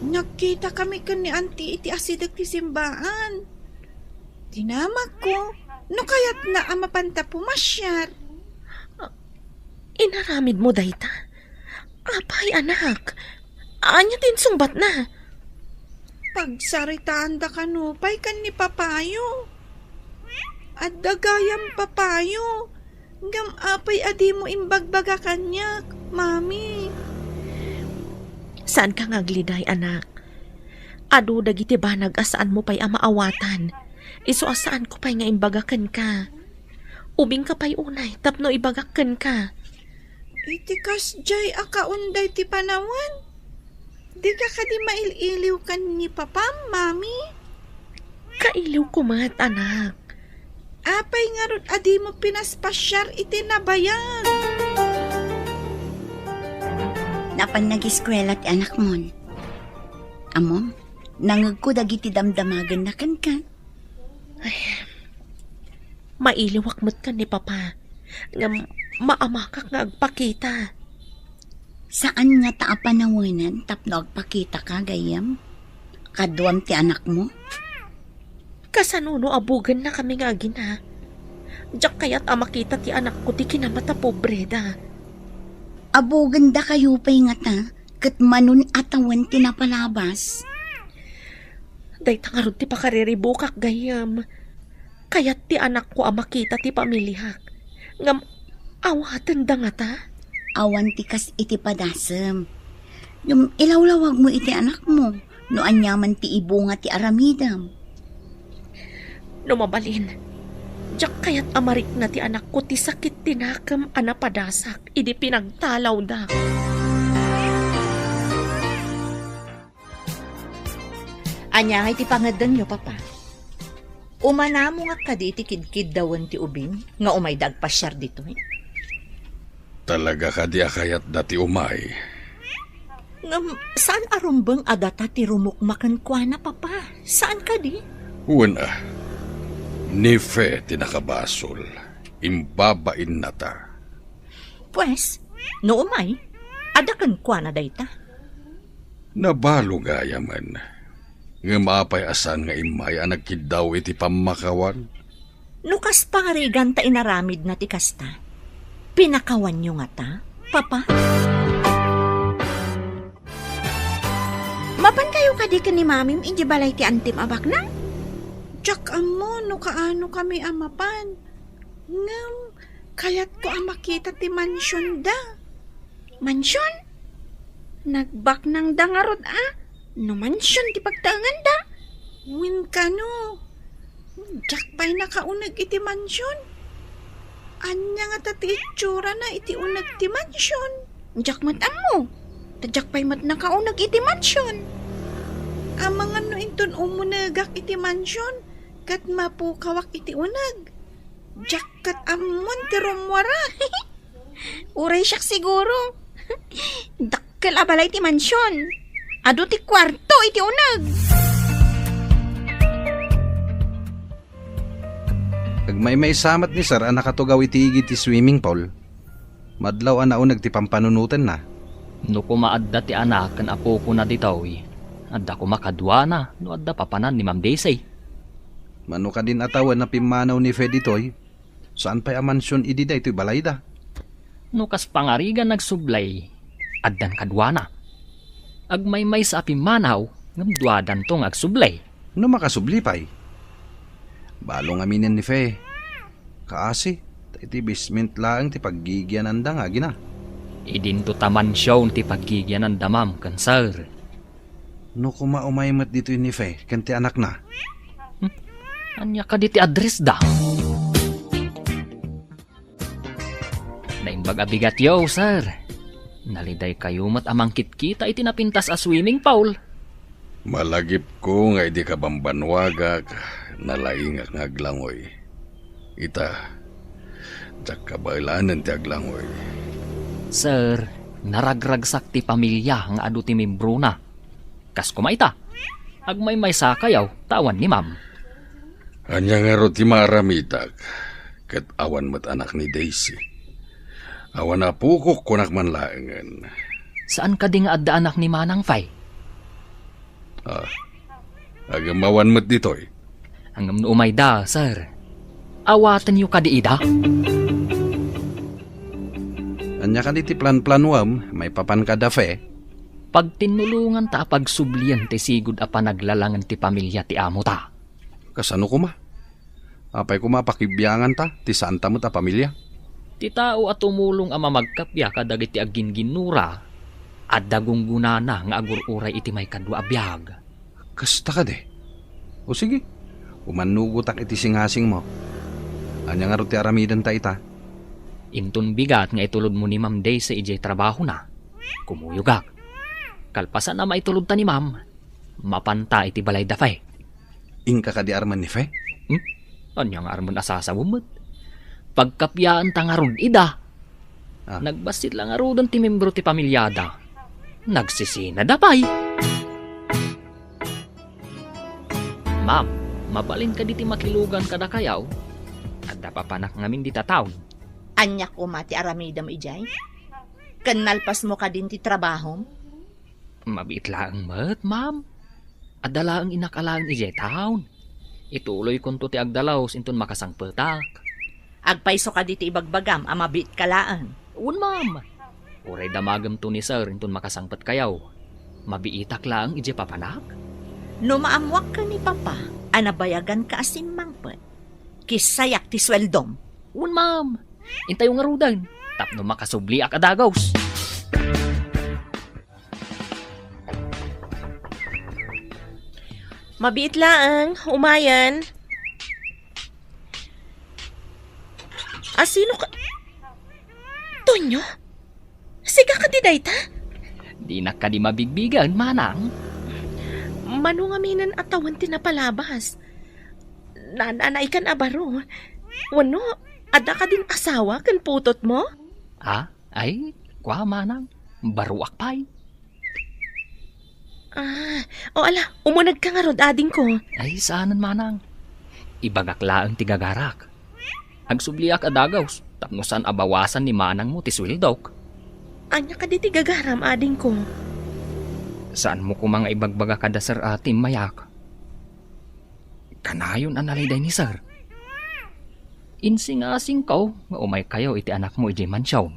Nagkitakami ken ni Auntie iti asideg ti simbaan. Dinamagko no kayatna a mapanta pumasiar. Inaramidmo dayta? Apay, anak? Ania ti insungbatna? Pagsaritaandaka nupay ken ni Papayo. Adda gayam Papayo. Ngem apay a dimo imbagbaga kaniak, Mami? Saanka nga agliday, anak. Adu dagiti banag a saanmo pay a maawatan. Isu a saanko pay nga imbaga kenka. Ubingka pay unay tapno ibagak kenka. Iti kasdiay a kaunday ti panawen, dika kadi mail-iliw ken ni Papam, Mami? Kailiwko met, anak. Apay ngarud a dimo pinaspasiar iti nabayag? Napan nagiskuela ti anakmon. Ammom, nangegko dagiti damdamagenna kenka. Ay, mailiwak met ken ni Papa, ngem maamakak nga agpakita. Saan ngata a panawenan tapno agpakitaka, gayyem? Kaduam ti anakmo? Kasano no abugennakami nga agina? Diak kayat a makita ti anakko ti kinamatapobreda. Abugenda kayo pay ngata, ket manon a tawen ti napalabas. Dayta ngarud ti pakariribukak, gayyem. Kayat ti anakko a makita ti pamiliak. Ngem awatenda ngata? Awan ti kas iti padasem. Ngem ilawlawagmo iti anakmo no aniaman ti ibunga ti aramidem. No mabalin, diak kayat a marikna ti anakko ti sakit ti nakem a napadasak idi pinagtalawda. Ania ngay ti pangedengyo, Papa? Umanamo nga kadi iti kidkiddawen ti ubing nga umayda agpasiar ditoy? Talaga kadi a kayatda ti umay? Ngem saan a rumbeng a data ti rumukma kenkuana, Papa? Saan kadi? Wen a, ni Fe ti nakabasol. Imbabainnata. Pues, no umay, adda kenkuana dayta. Nabalo gayamen. Ngem apay a saan nga immay a nagkiddaw iti pammakawan? No kas pangarigan ta inaramidna ti kasta, pinakawanyo ngata, Papa? Mapankayo kadi ken ni Mamim idiay balay ti antim a baknang? Diak ammo no kaano kami a mapan. Ngem, kayatko a makita ti mansionda. Mansion? Nagbaknangda ngarud a no mansion ti pagtaenganda? Wen kano, diak pay nakauneg iti mansion. Ania ngata ti itsurana iti uneg ti mansion? Diak met ammo, ta diak pay met nakauneg iti mansion. Amangan no inton umunegak iti mansion, ket mapukawak iti uneg. Diak ket ammon ti rummuara. Uray siak siguro. Dakkel a balay ti mansion. Adu ti kuarto iti uneg. Agmaymaysa met ni Sir a nakatugaw iti igid ti swimming pool. Madlaw a nauneg ti pampanunotenna. No koma adda ti anak ken apokona ditoy, adda koma kaduana no adda papanan ni Ma'am Daisy. Mano kadin a tawen a pimmanaw ni Fe ditoy, saan pay a mansion idi daytoy balayda? No kas pangarigan agsubli, addan kaduana. Agmaymaysa a pimmanaw, ngem duadanto nga agsubli. No makasubli pay, balo ngaminen ni Fe. Kaasi, ta iti basement laeng ti paggigiananda nga agina. Idinto ta mansion ti paggigiananda, ma'am, ken sir. No koma umay met ditoy ni Fe ken ti anakna. Hmm? Ania kadi ti addressda? Naimbag a bigatyo, sir. Nalidaykayo met a mangkitkita iti napintas a swimming pool. Malagipko nga idi kabambannuagak, nalaingak nga aglangoy. Ita, diak kabaelanen ti aglangoy. Sir, naragragsak ti pamilia nga adu ti membrona. Kas koma ita, agmaymaysakayo ta awan ni ma'am. Ania ngarud ti maaramidak ket awan met anak ni Daisy? Awan apokok, kunak man laengen. Saan kadi nga adda anak ni Manang Fay? Ah, agem awan met ditoy. Ngem no umayda, sir, awatenyo kadi ida? Ania kadi ti planplanuem maipapan kada Fe? Pagtinnulonganta a pagsublien ti sigud a panaglalangen ti pamilia ti amota. Kasano koma? Apay koma a pakibianganta ti saanta met a pamilia? Ti tao a tumulong a mamagkappia kadagiti aggingginnura, adda gunggonana nga agur-uray iti maikadua a biag. Kasta kadi? O sige, umannugotak iti singasingmo. Ania ngarud ti aramidenta ita? Inton bigat nga itulodmo ni Ma'am Daisy idiay trabahona, kumuyogak. Kalpasan a maitulodta ni Ma'am, mapanta iti balay da Fe. Inka kadi armen ni Fe? Hmm? Ania nga armen a sasawem met? Pagkappiaanta ngarud ida. Ah. Nagbassit la ngaruden ti membro ti pamiliada. Nagsisinada pay. Ma'am, mabalin kadi ti makilugan kadakayo? Adda papanak ngamin dita town. Ania koma ti aramidem idiay? Ken nalpasmo kadin ti trabahom? Mabiit laeng met, ma'am. Adda laeng innak alaen idiay town. Ituloykonto ti agdalus inton makasangpetak. Agpayso kadi ti ibagbagam a mabiitka laeng? Wen, ma'am. Uray damagemto ni sir inton makasangpetkayo. Mabiitak laeng idiay papanak? No maammoak ken ni Papa a nabayaganka a simmangpet, kissayak ti sueldom. Wen, ma'am. Intayo ngaruden tapno makasubliak a dagus. Mabiit laeng, umayen. Asino ka? Tonyo? Sika kadi dayta? Dinak kadi mabigbigen, manang. Mano ngaminen a tawen ti napalabas? Nananaykan a baro. Wenno, adda kadin asawa ken putotmo? Ah, ay, kua, manang. Baroak pay. Ah, o ala, umunegka ngarud, adingko. Ay, saanen, manang. Ibagak laeng ti gagarak. Agsubliak a dagus, tapno saan a bawasan ni manangmo ti sueldok. Ania kadi ti gagaram, adingko? Saanmo koma nga ibagbaga kada sir a timmayak? Kanayon a naliday ni sir. Insingasingko nga umaykayo iti anakmo idiay mansion.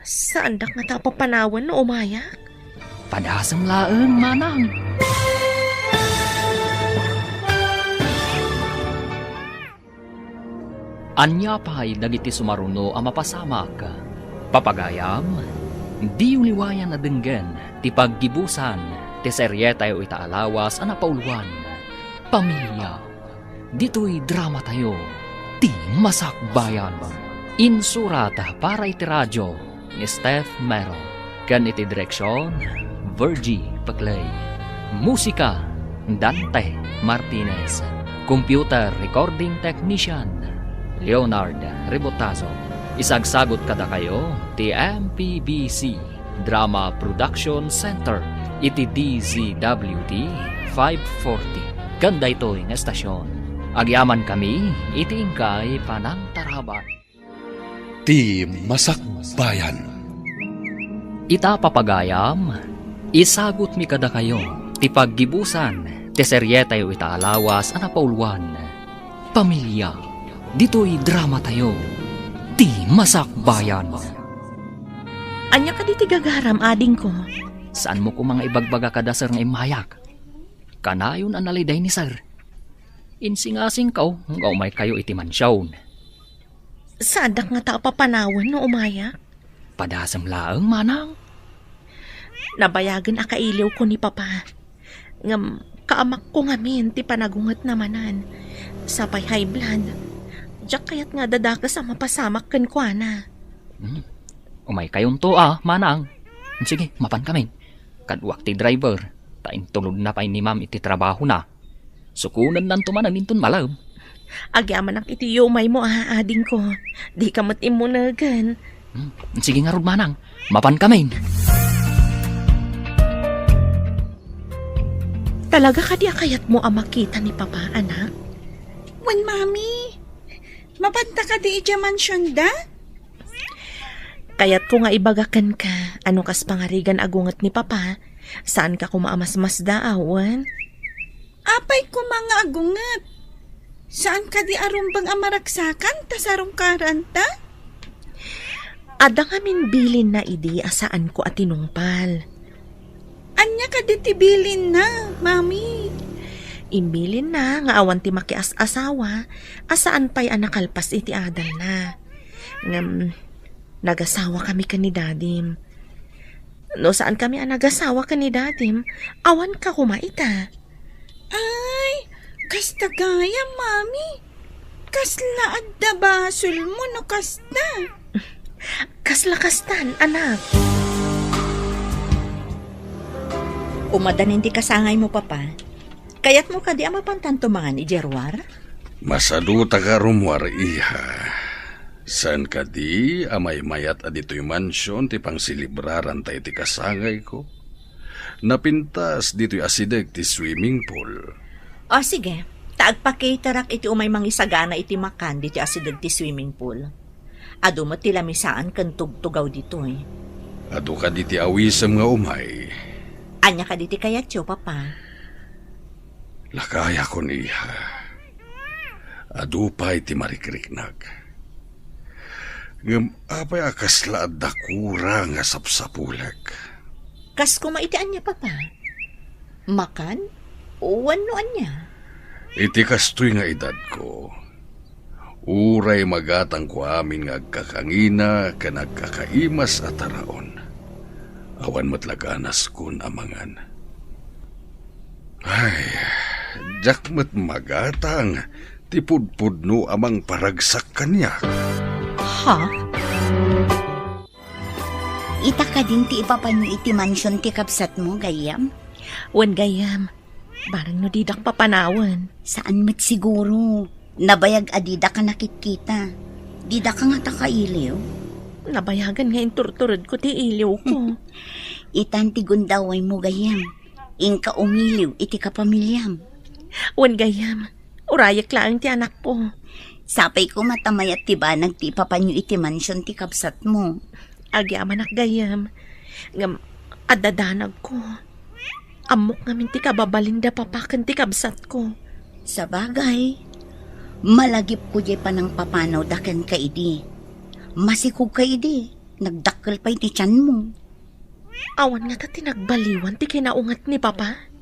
Saandak ngata a papanawen no umayak? Padasem laeng, manang. Ania pay dagiti sumaruno a mapasamak? Papagayam, diyo liwayan a denggen ti paggibusan ti serietayo ita a lawas a napauluan, Pamilia. Ditoy dramatayo, ti Masakbayan. Insurat para iti radio ni Steph Mero, ken iti direksion, Virgie Peclay. Musika, Dante Martinez. Computer recording technician, Leonard Rebotazo. Isagsagot kadakayo ti M P B C Drama Production Center iti D Z W T five forty. Ken daytoy nga estasyon, agyamankami iti inkay panangtarabay. Ti Masakbayan. Ita, papagayam, isagutmi kadakayo ti paggibusan ti serietayo ita a lawas a napauluan, Pamilia. Ditoy dramatayo, ti Masakbayan. Ania kadi ti gagaram, adingko? Saanmo koma nga ibagbaga kada sir nga immayak? Kanayon a naliday ni sir. Insingasingko nga umaykayo iti mansion. Saanak ngata a papanawen no umayak? Padasem laeng, manang. Nabayagen a kailiwko ni Papa. Ngem kaamakko ngamin ti panagungetna manen. Sapay high blood. Diak kayat nga adadakes a mapasamak kenkuana. Hmm. Umaykayonto a, manang. Sige, mapankamin. Kaduak ti driver, ta intulodna pay ni Ma'am iti trabahona. Sukonennanto manen inton malem. Agyamanak iti yumaymo a, adingko. Dika met immunegen. Hmm, sige ngarud, manang. Mapankamin. Talaga kadi a kayatmo a makita ni Papa, anak? Wen, Mami. Mapanta kadi idiay mansionda? Kayatko nga ibaga kenka, a no kas pangarigan a gunget ni Papa, saanka koma a masmasdaaw, wen? Apay koma nga agunget? Saan kadi a rumbeng a maragsakan ta sarungkaranta? Adda ngamin bilinna idi a saanko a tinungpal. Ania kadi ti bilinna, Mami? Imbilinna nga awan ti makias-asawa a saan pay a nakalpas iti adalna. Ngem, nagasawakami ken ni Dadim. No saankami a nagasawa ken ni Dadim, awanka koma ita. Ay, kasta gayam, Mami. Kasla adda basolmo no kasta. Kasla kastan, anak. Umadanin ti kasangaymo, Papa. Kayatmo kadi a mapantanto mangan idiay ruar? Masaduta nga rummuar, iha. Saan kadi a maymayat a ditoy mansion ti pangselebraranta iti kasangayko? Napintas ditoy asideg ti swimming pool. O, sige. Ta agpacaterak iti umay mangisagana iti makan ditoy asideg ti swimming pool. Adu met ti lamisaan ken tugtugaw ditoy. Adu kadi ti awisem nga umay? Ania kadi ti kayatyo, Papa? Lakayakon, iha. Adu pay ti marikriknak. Ngem apay a kasla adda kura nga sapsapulek? Kas koma iti ania, Papa? Makan? Wenno ania? Iti kastoy nga edadko, uray magatangko amin nga agkakangina ken agkakaimas a taraon, awan met la ganaskon a mangan. Ay, diak met magatang ti pudpudno a mangparagsak kaniak. Ha? Ita kadin ti ipapanyo iti mansion ti kabsatmo, gayyem? Wen, gayyem, bareng no didak papanawen. Saan met siguro. Nabayag a didak a nakitkita. Didak a ngata kailiw. Nabayagan nga inturturedko ti iliwko. Itan ti gundawaymo, gayyem. Inka umiliw iti kapamiliam. Wen, gayyem, urayek laeng ti anakko. Sapay koma ta mayat ti banag ti ipapanyo iti mansion ti kabsatmo. Agyamanak, gayyem. Ngem, adda danagko. Ammok ngamin ti kababalinda, Papa, ken ti kabsatko. Sabagay, malagipko diay panangpapanawda kenka idi. Masikogka idi, nagdakkel pay ti tianmo. Awan ngata ti nagbaliwan ti kinaunget ni Papa?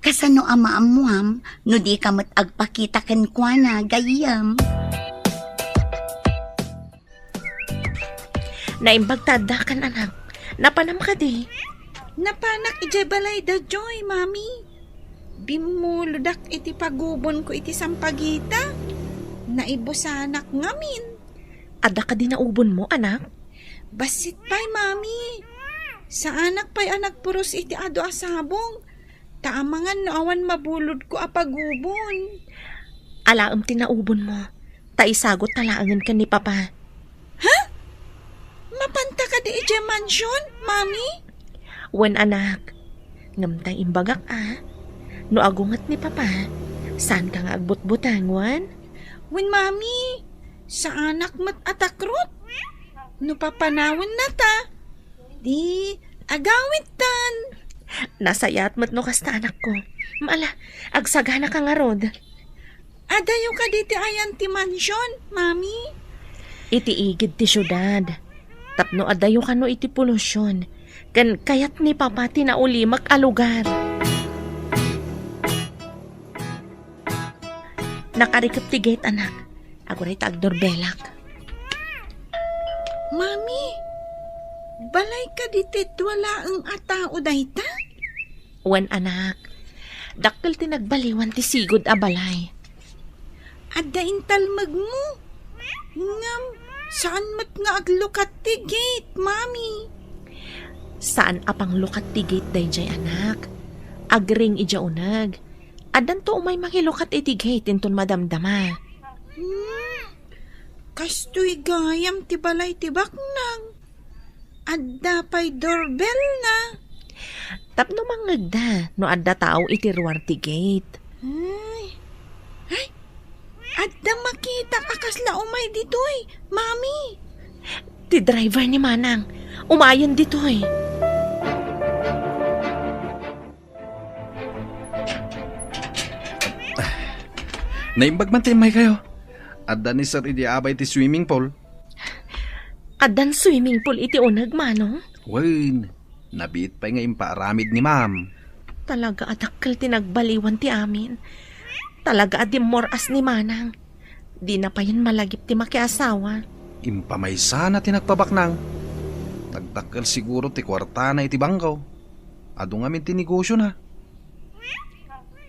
Kasano a maammuam no dika met agpakita kenkuana, gayyem? Naimbag ta addakan, anak. Napanam kadi? Napanak idiay balay da Joy, Mami. Bimmulodak iti pagubonko iti sampagita. Naibusanak ngamin. Adda kadi naubonmo, anak? Bassit pay, Mami. Saanak pay a nagpuros iti adu a sabong. Ta amangan no awan mabulodko a pagubon. Alaem ti naubonmo, ta isagutka laengen ken ni Papa. Ha? Mapanta kadi idiay mansion, Mami? Wen, anak. Ngem ta imbagak a, no agunget ni Papa, saanka nga agbutbuteng, wen? Wen, Mami, saanak met a takrot. No papanawenna ta, di agawidtan. Nasayaat met no kasta, anakko. Ala, agsaganaka ngarud. Adayo kadi ti ayan ti mansion, Mami? iti igid ti siudad. Tapno adayo kano iti polusion, ken kayat ni Papa ti naulimek a lugar. Nakarikep ti gate, anak. Aguray ta agdorbelak. Mami, balay kadi ti dua laeng a tao dayta? Wen, anak. Dakkel ti nagbaliwan ti sigud a balay. Adda intalmegmo. Ngem, saan met nga aglukat ti gate, Mami? Saan a panglukat ti gate daydiay, anak. Agring idiay uneg. Addanto umay mangilukat iti gate inton madamdama. Hmm, kastoy gayam ti balay ti baknang. Adda pay doorbell na. Tapno mangngegda no adda tao iti ruar ti gate. Ay. Ay, adda makitak a kasla umay ditoy, Mami. Ti driver ni Manang. Umayen ditoy. Naimbag man ti immaykayo. Adda ni Sir idi abay ti swimming pool. Addan swimming pool iti uneg, Manong? Wen, nabiit pay nga impaaramid ni Ma'am. Talaga a dakkel ti nagbaliwan ti amin. Talaga a dimmor-as ni Manang. Dina payen malagip ti makiasawa. Impamaysana ti nagpabaknang. Nagdakkel siguro ti kuartana iti bangko. Adu ngamin ti negosiona.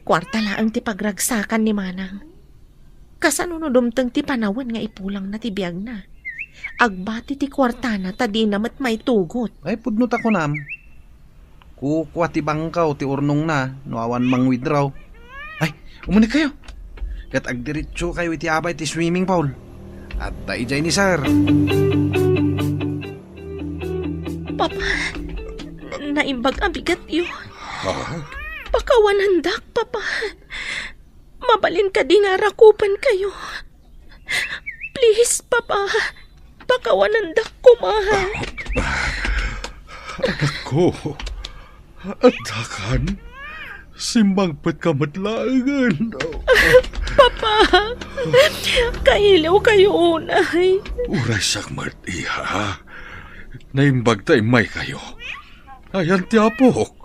Kuarta laeng ti pagragsakan ni Manang. Kasano no dumteng ti panawen nga ipulangna ti biagna? Agbati ti kuartana ta dina met maitugot. Ay, pudno ta kunam. Kukua ti bangko ti urnongna no awan mang-withdraw. Ay, umunegkayo. Ket agdiretsokayo iti abay ti swimming pool. Adda idiay ni Sir. Papa, naimbag a bigatyo. Ha? Pakawanandak, Papa. Mabalin kadi nga arakupenkayo? Please, Papa. Pakawanandak koma. Anakko, addakan? Simmangpetka met laengen. Papa, kailiwkayo unay. Uray siak met, iha. Naimbag ta immaykayo. Ayan ti apok.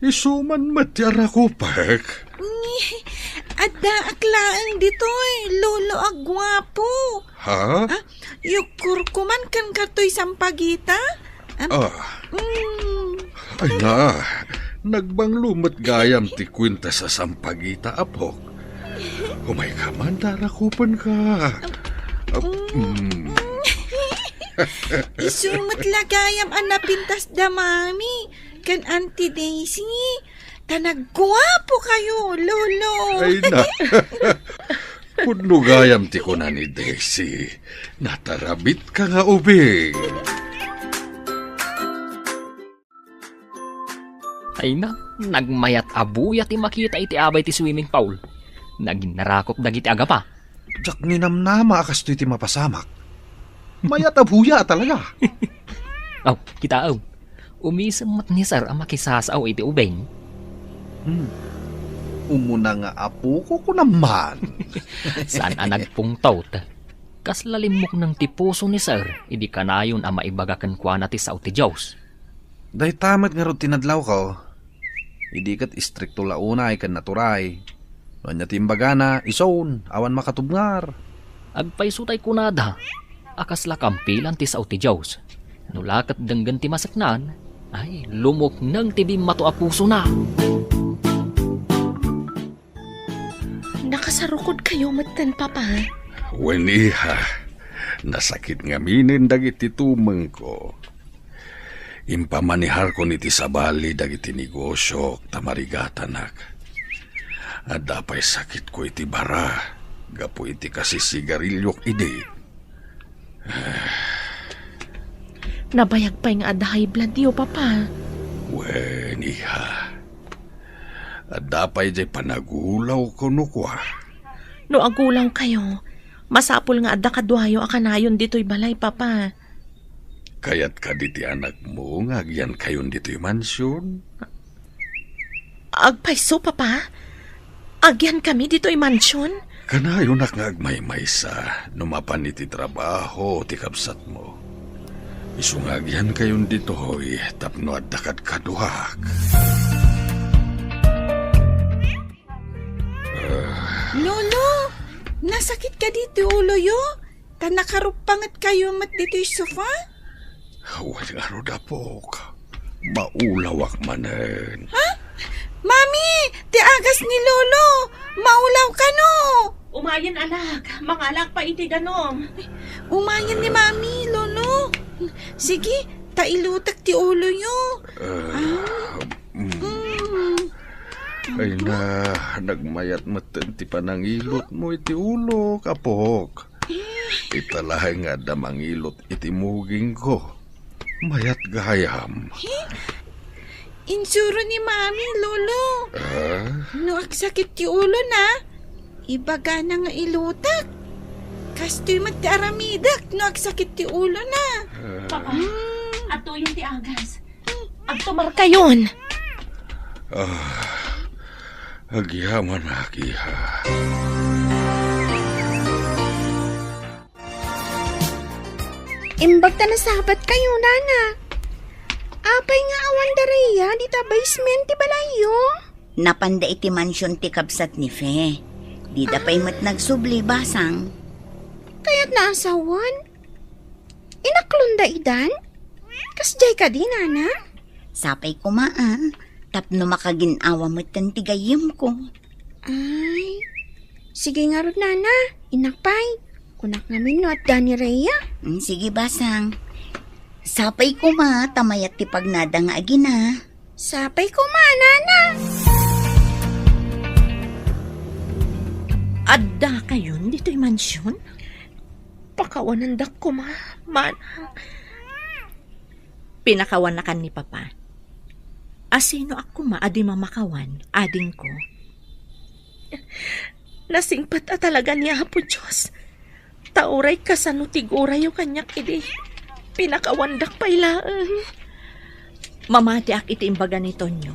Isu man met ti arakupek. Ni, addaak laeng ditoy, lolo a guapo. Ha? Ah, yukkurko man ken katoy sampagita? Am, Ah. mm. Ay na, nagbanglo met gayam ti kuenta sa sampagita, apok. Umayka man, ta arakupenka. Ah, mm. Isu met la gayam a napintas da Mami ken Auntie Daisy. Ta nagguapokayo, Lolo. Ay na. Pudno gayam ti kuna ni Daisy. Natarabitka nga ubing. Ay na, nagmayat a buya ti makita iti abay ti swimming pool. Naginarakop dagiti agapa. Diak ninamnama a kastoy ti mapasamak. Mayat a buya a talaga. Aw, kitaem. Umisem met ni Sir a makisasao iti ubing. Hmm. Umuna nga apoko, kunam man. Saan a nagpungtot. Kasla limmukneng ti puso ni Sir idi kanayon a maibaga kenkuana ti sao ti Dios. Dayta met ngarud ti nadlawko. Idi ket istrikto la unay ken naturay. No ania ti imbagana, isun, awan makatubngar. Agpayso tay kunada a kasla kampilan ti sao ti Dios. No la ket denggen ti maseknan, ay, lumukneng ti bimmato a pusona. Nakasarukodkayo metten, Papa? Wen, iha. Nasakit ngaminen dagiti tumengko. Impamaniharkon iti sabali dagiti negosiok ta marigatanak. Adda pay sakitko iti bara gapu iti kasisigariliok idi. Nabayag pay nga adda high bloodyo, Papa. Wen, iha. Adda pay diay panagulawko no kua. No agulawkayo, masapul nga adda kaduayo a kanayon ditoy balay, Papa. Kayat kadi ti anakmo nga agyankayon ditoy mansion? Agpayso, Papa? Agyankami ditoy mansion? Kanayonak nga agmaymaysa no mapan iti trabaho ti kabsatmo. Isu nga agyankayon ditoy tapno adda kadkaduak. Ah. Lolo, nasakit kadi ti uloyo? Ta nakaruppangetkayo met ditoy sofa? Wen ngarud, apok. Maulawak manen. Ha? Mami, ti agas ni Lolo! Maulaw kano! Umayen, anak. Mangalak pa iti danum. Umayen ni Mami, Lolo. Sige, ta ilutek ti uloyo. Ah, Ah. mm. Mm. Ay na, nagmayat metten ti panangilutmo iti ulok, apok. Ita laeng nga adda mangilot iti mugingko. Mayat gayam. Insuro ni Mami, Lolo. Ah? No agsakit ti ulona, ibagana nga ilutek. Kastoy met ti aramidek no agsakit ti ulona. Ah. Papa, Mm. atoyen ti agas. Agtumarkayon. Ah, agyamanak, iha. Imbag ta nasabatkayo, nana. Apay nga awan da Rhea dita basement ti balayyo? Napanda iti mansion ti kabsat ni Fe. Dida pay Ah. met nagsubli, basang. Kayat naasawan? Inaklonda idan? Kasdiay kadi, nana? Sapay koma, a, tapno makagin-awa metten ti gayyemko. Ay, sige ngarud, nana. Innak pay. Kunak ngamin no adda ni Rhea. Mm, sige, basang. Sapay koma, ta mayat ti pagnada nga agina. Sapay koma, nana. Addakayon ditoy mansion? Pakawanandak koma, manang. Pinakawannakan ni Papa. Asinoak koma a di mamakawan, adingko? Nasingpet a talaga ni Apo Dios. Ta uray kasano ti gurayo kaniak idi, pinakawandak pay laeng. Mamatiak iti imbaga ni Tonyo,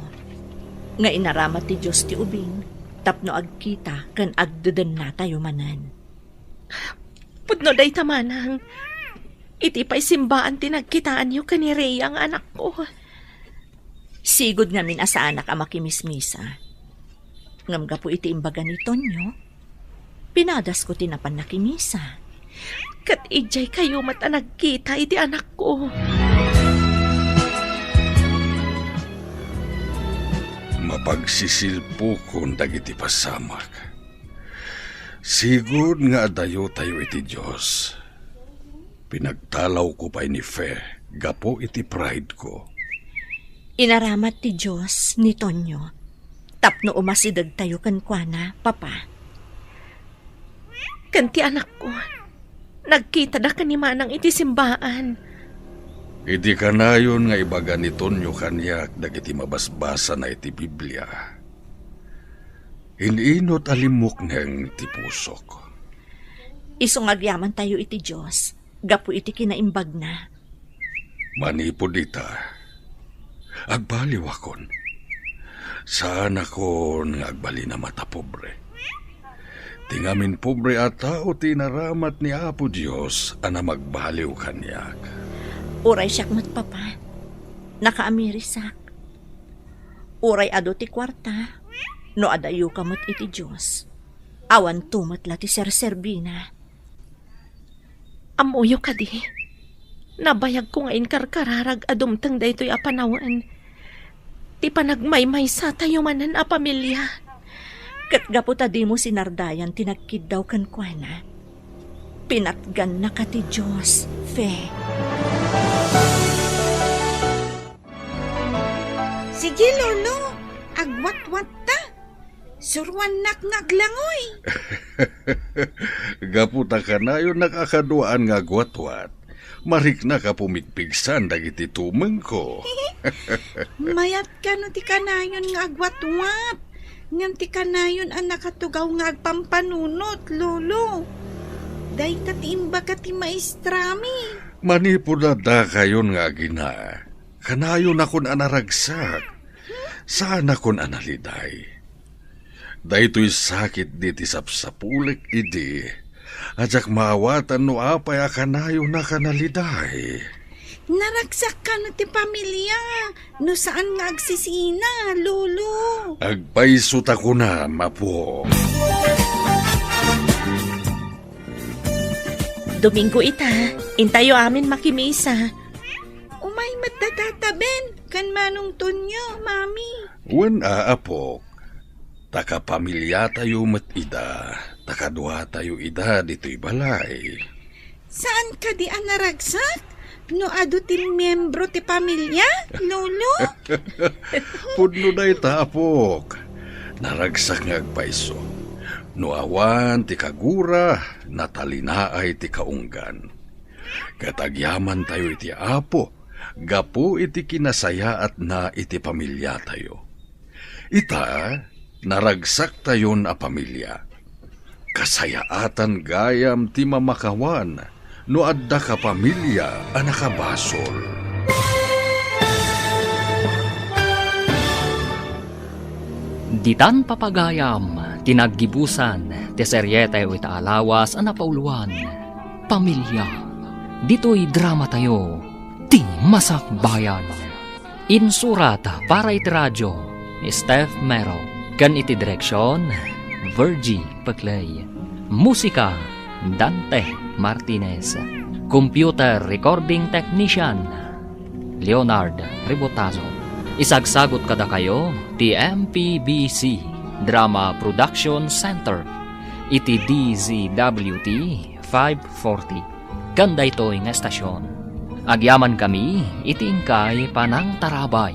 nga inaramat ti Dios ti ubing tapno agkita ken agdedennatayo manen. Pudno dayta, manang. Iti pay simbaan ti nagkitaanyo ken ni Rhea nga anakko. Sigud ngamin a saanak a makimismisa. Ngem gapu iti imbaga ni Tonyo, pinadasko ti napan nakimisa. Ket idiay kayo met a nagkita iti anakko. Mapagsisilpokon dagiti pasamak. Sigud nga adayotayo iti Dios. Pinagtalawko pay ni Fe gapu iti pride ko. Inaramat ti Dios ni Tonyo tapno umasidegtayo kenkuana, Papa. Ken ti anakko, nagkitada ken ni Manang iti simbaan. Iti kanayon nga ibaga ni Tonyo kaniak dagiti mabasbasana iti Biblia, in-inot a limmukneng ti pusok. Isu nga agyamantayo iti Dios gapu iti kinaimbagna. Manipud ita, agbaliwakon. Saanakon nga agbalin a matapobre. Ti ngamin pobre a tao ti inaramat ni Apo Dios a namagbaliw kaniak. Uray siak met, Papa, nakaamirisak. Uray adu ti kuarta, no adayoka met iti Dios, awanto met la ti serserbina. Ammoyo kadi, nabayagko nga inkarkararag a dumteng daytoy a panawen ti panagmaymaysatayo manen a pamilia. Ket gapu ta dimo sinardayan ti nagkiddaw kenkuana, pinatgannaka ti Dios, Fe. Sige, Lolo, agwatwatta. Suruannak nga aglangoy. Gapu ta kanayonnak a kaduaan nga agwatwat, mariknak a pumigpigsan dagiti tumengko. Mayat kano ti kanayon nga agwatwat, ngem ti kanayon a nakatugaw nga agpampanunot, Lolo. Dayta ti imbaga ti maestrami. Manipud addakayon nga agina, kanayonakon a naragsak, saanakon a naliday. Daytoy sakit di ti sapsapulek idi. Ajak maawatan no apay a kanayona kanaliday. Naragsak kano ti pamilia no saan nga agsisina, Lolo? Agpayso ta kunam, apo. Domingo ita, intayo amin makimisa. Umay met da Tata Ben ken Manong Tonyo, Mami. Wen a, apok. Ta kapamiliatayo met ida, ta kaduatayo ida ditoy balay. Saan kadi a naragsak no adu ti miembro ti pamilia, Lolo? Pudno dayta, apok. Naragsak nga agpayso. No awan ti kagura, natalinaay ti kaunggan. Ket agyamantayo iti Apo gapu iti kinasayaatna iti pamiliatayo. Ita, naragsaktayon a pamilia. Kasayaatan gayam ti mamakawan no adda kapamilia a nakabasol. Ditan papagayam ti naggibusan ti serietayo ita a lawas a napauloan, Pamilia. Ditoy dramatayo, Ti Masakbayan. Insurat para iti radio ni Steph Mero ken iti direksion, Virgie Peclay. Musika, Dante Martinez. Computer recording technician, Leonard Ribotazo. Isagsagot kadakayo ti M P B C Drama Production Center iti D Z W T five forty. Ken daytoy nga estasion, agyamankami iti inkay panangtarabay.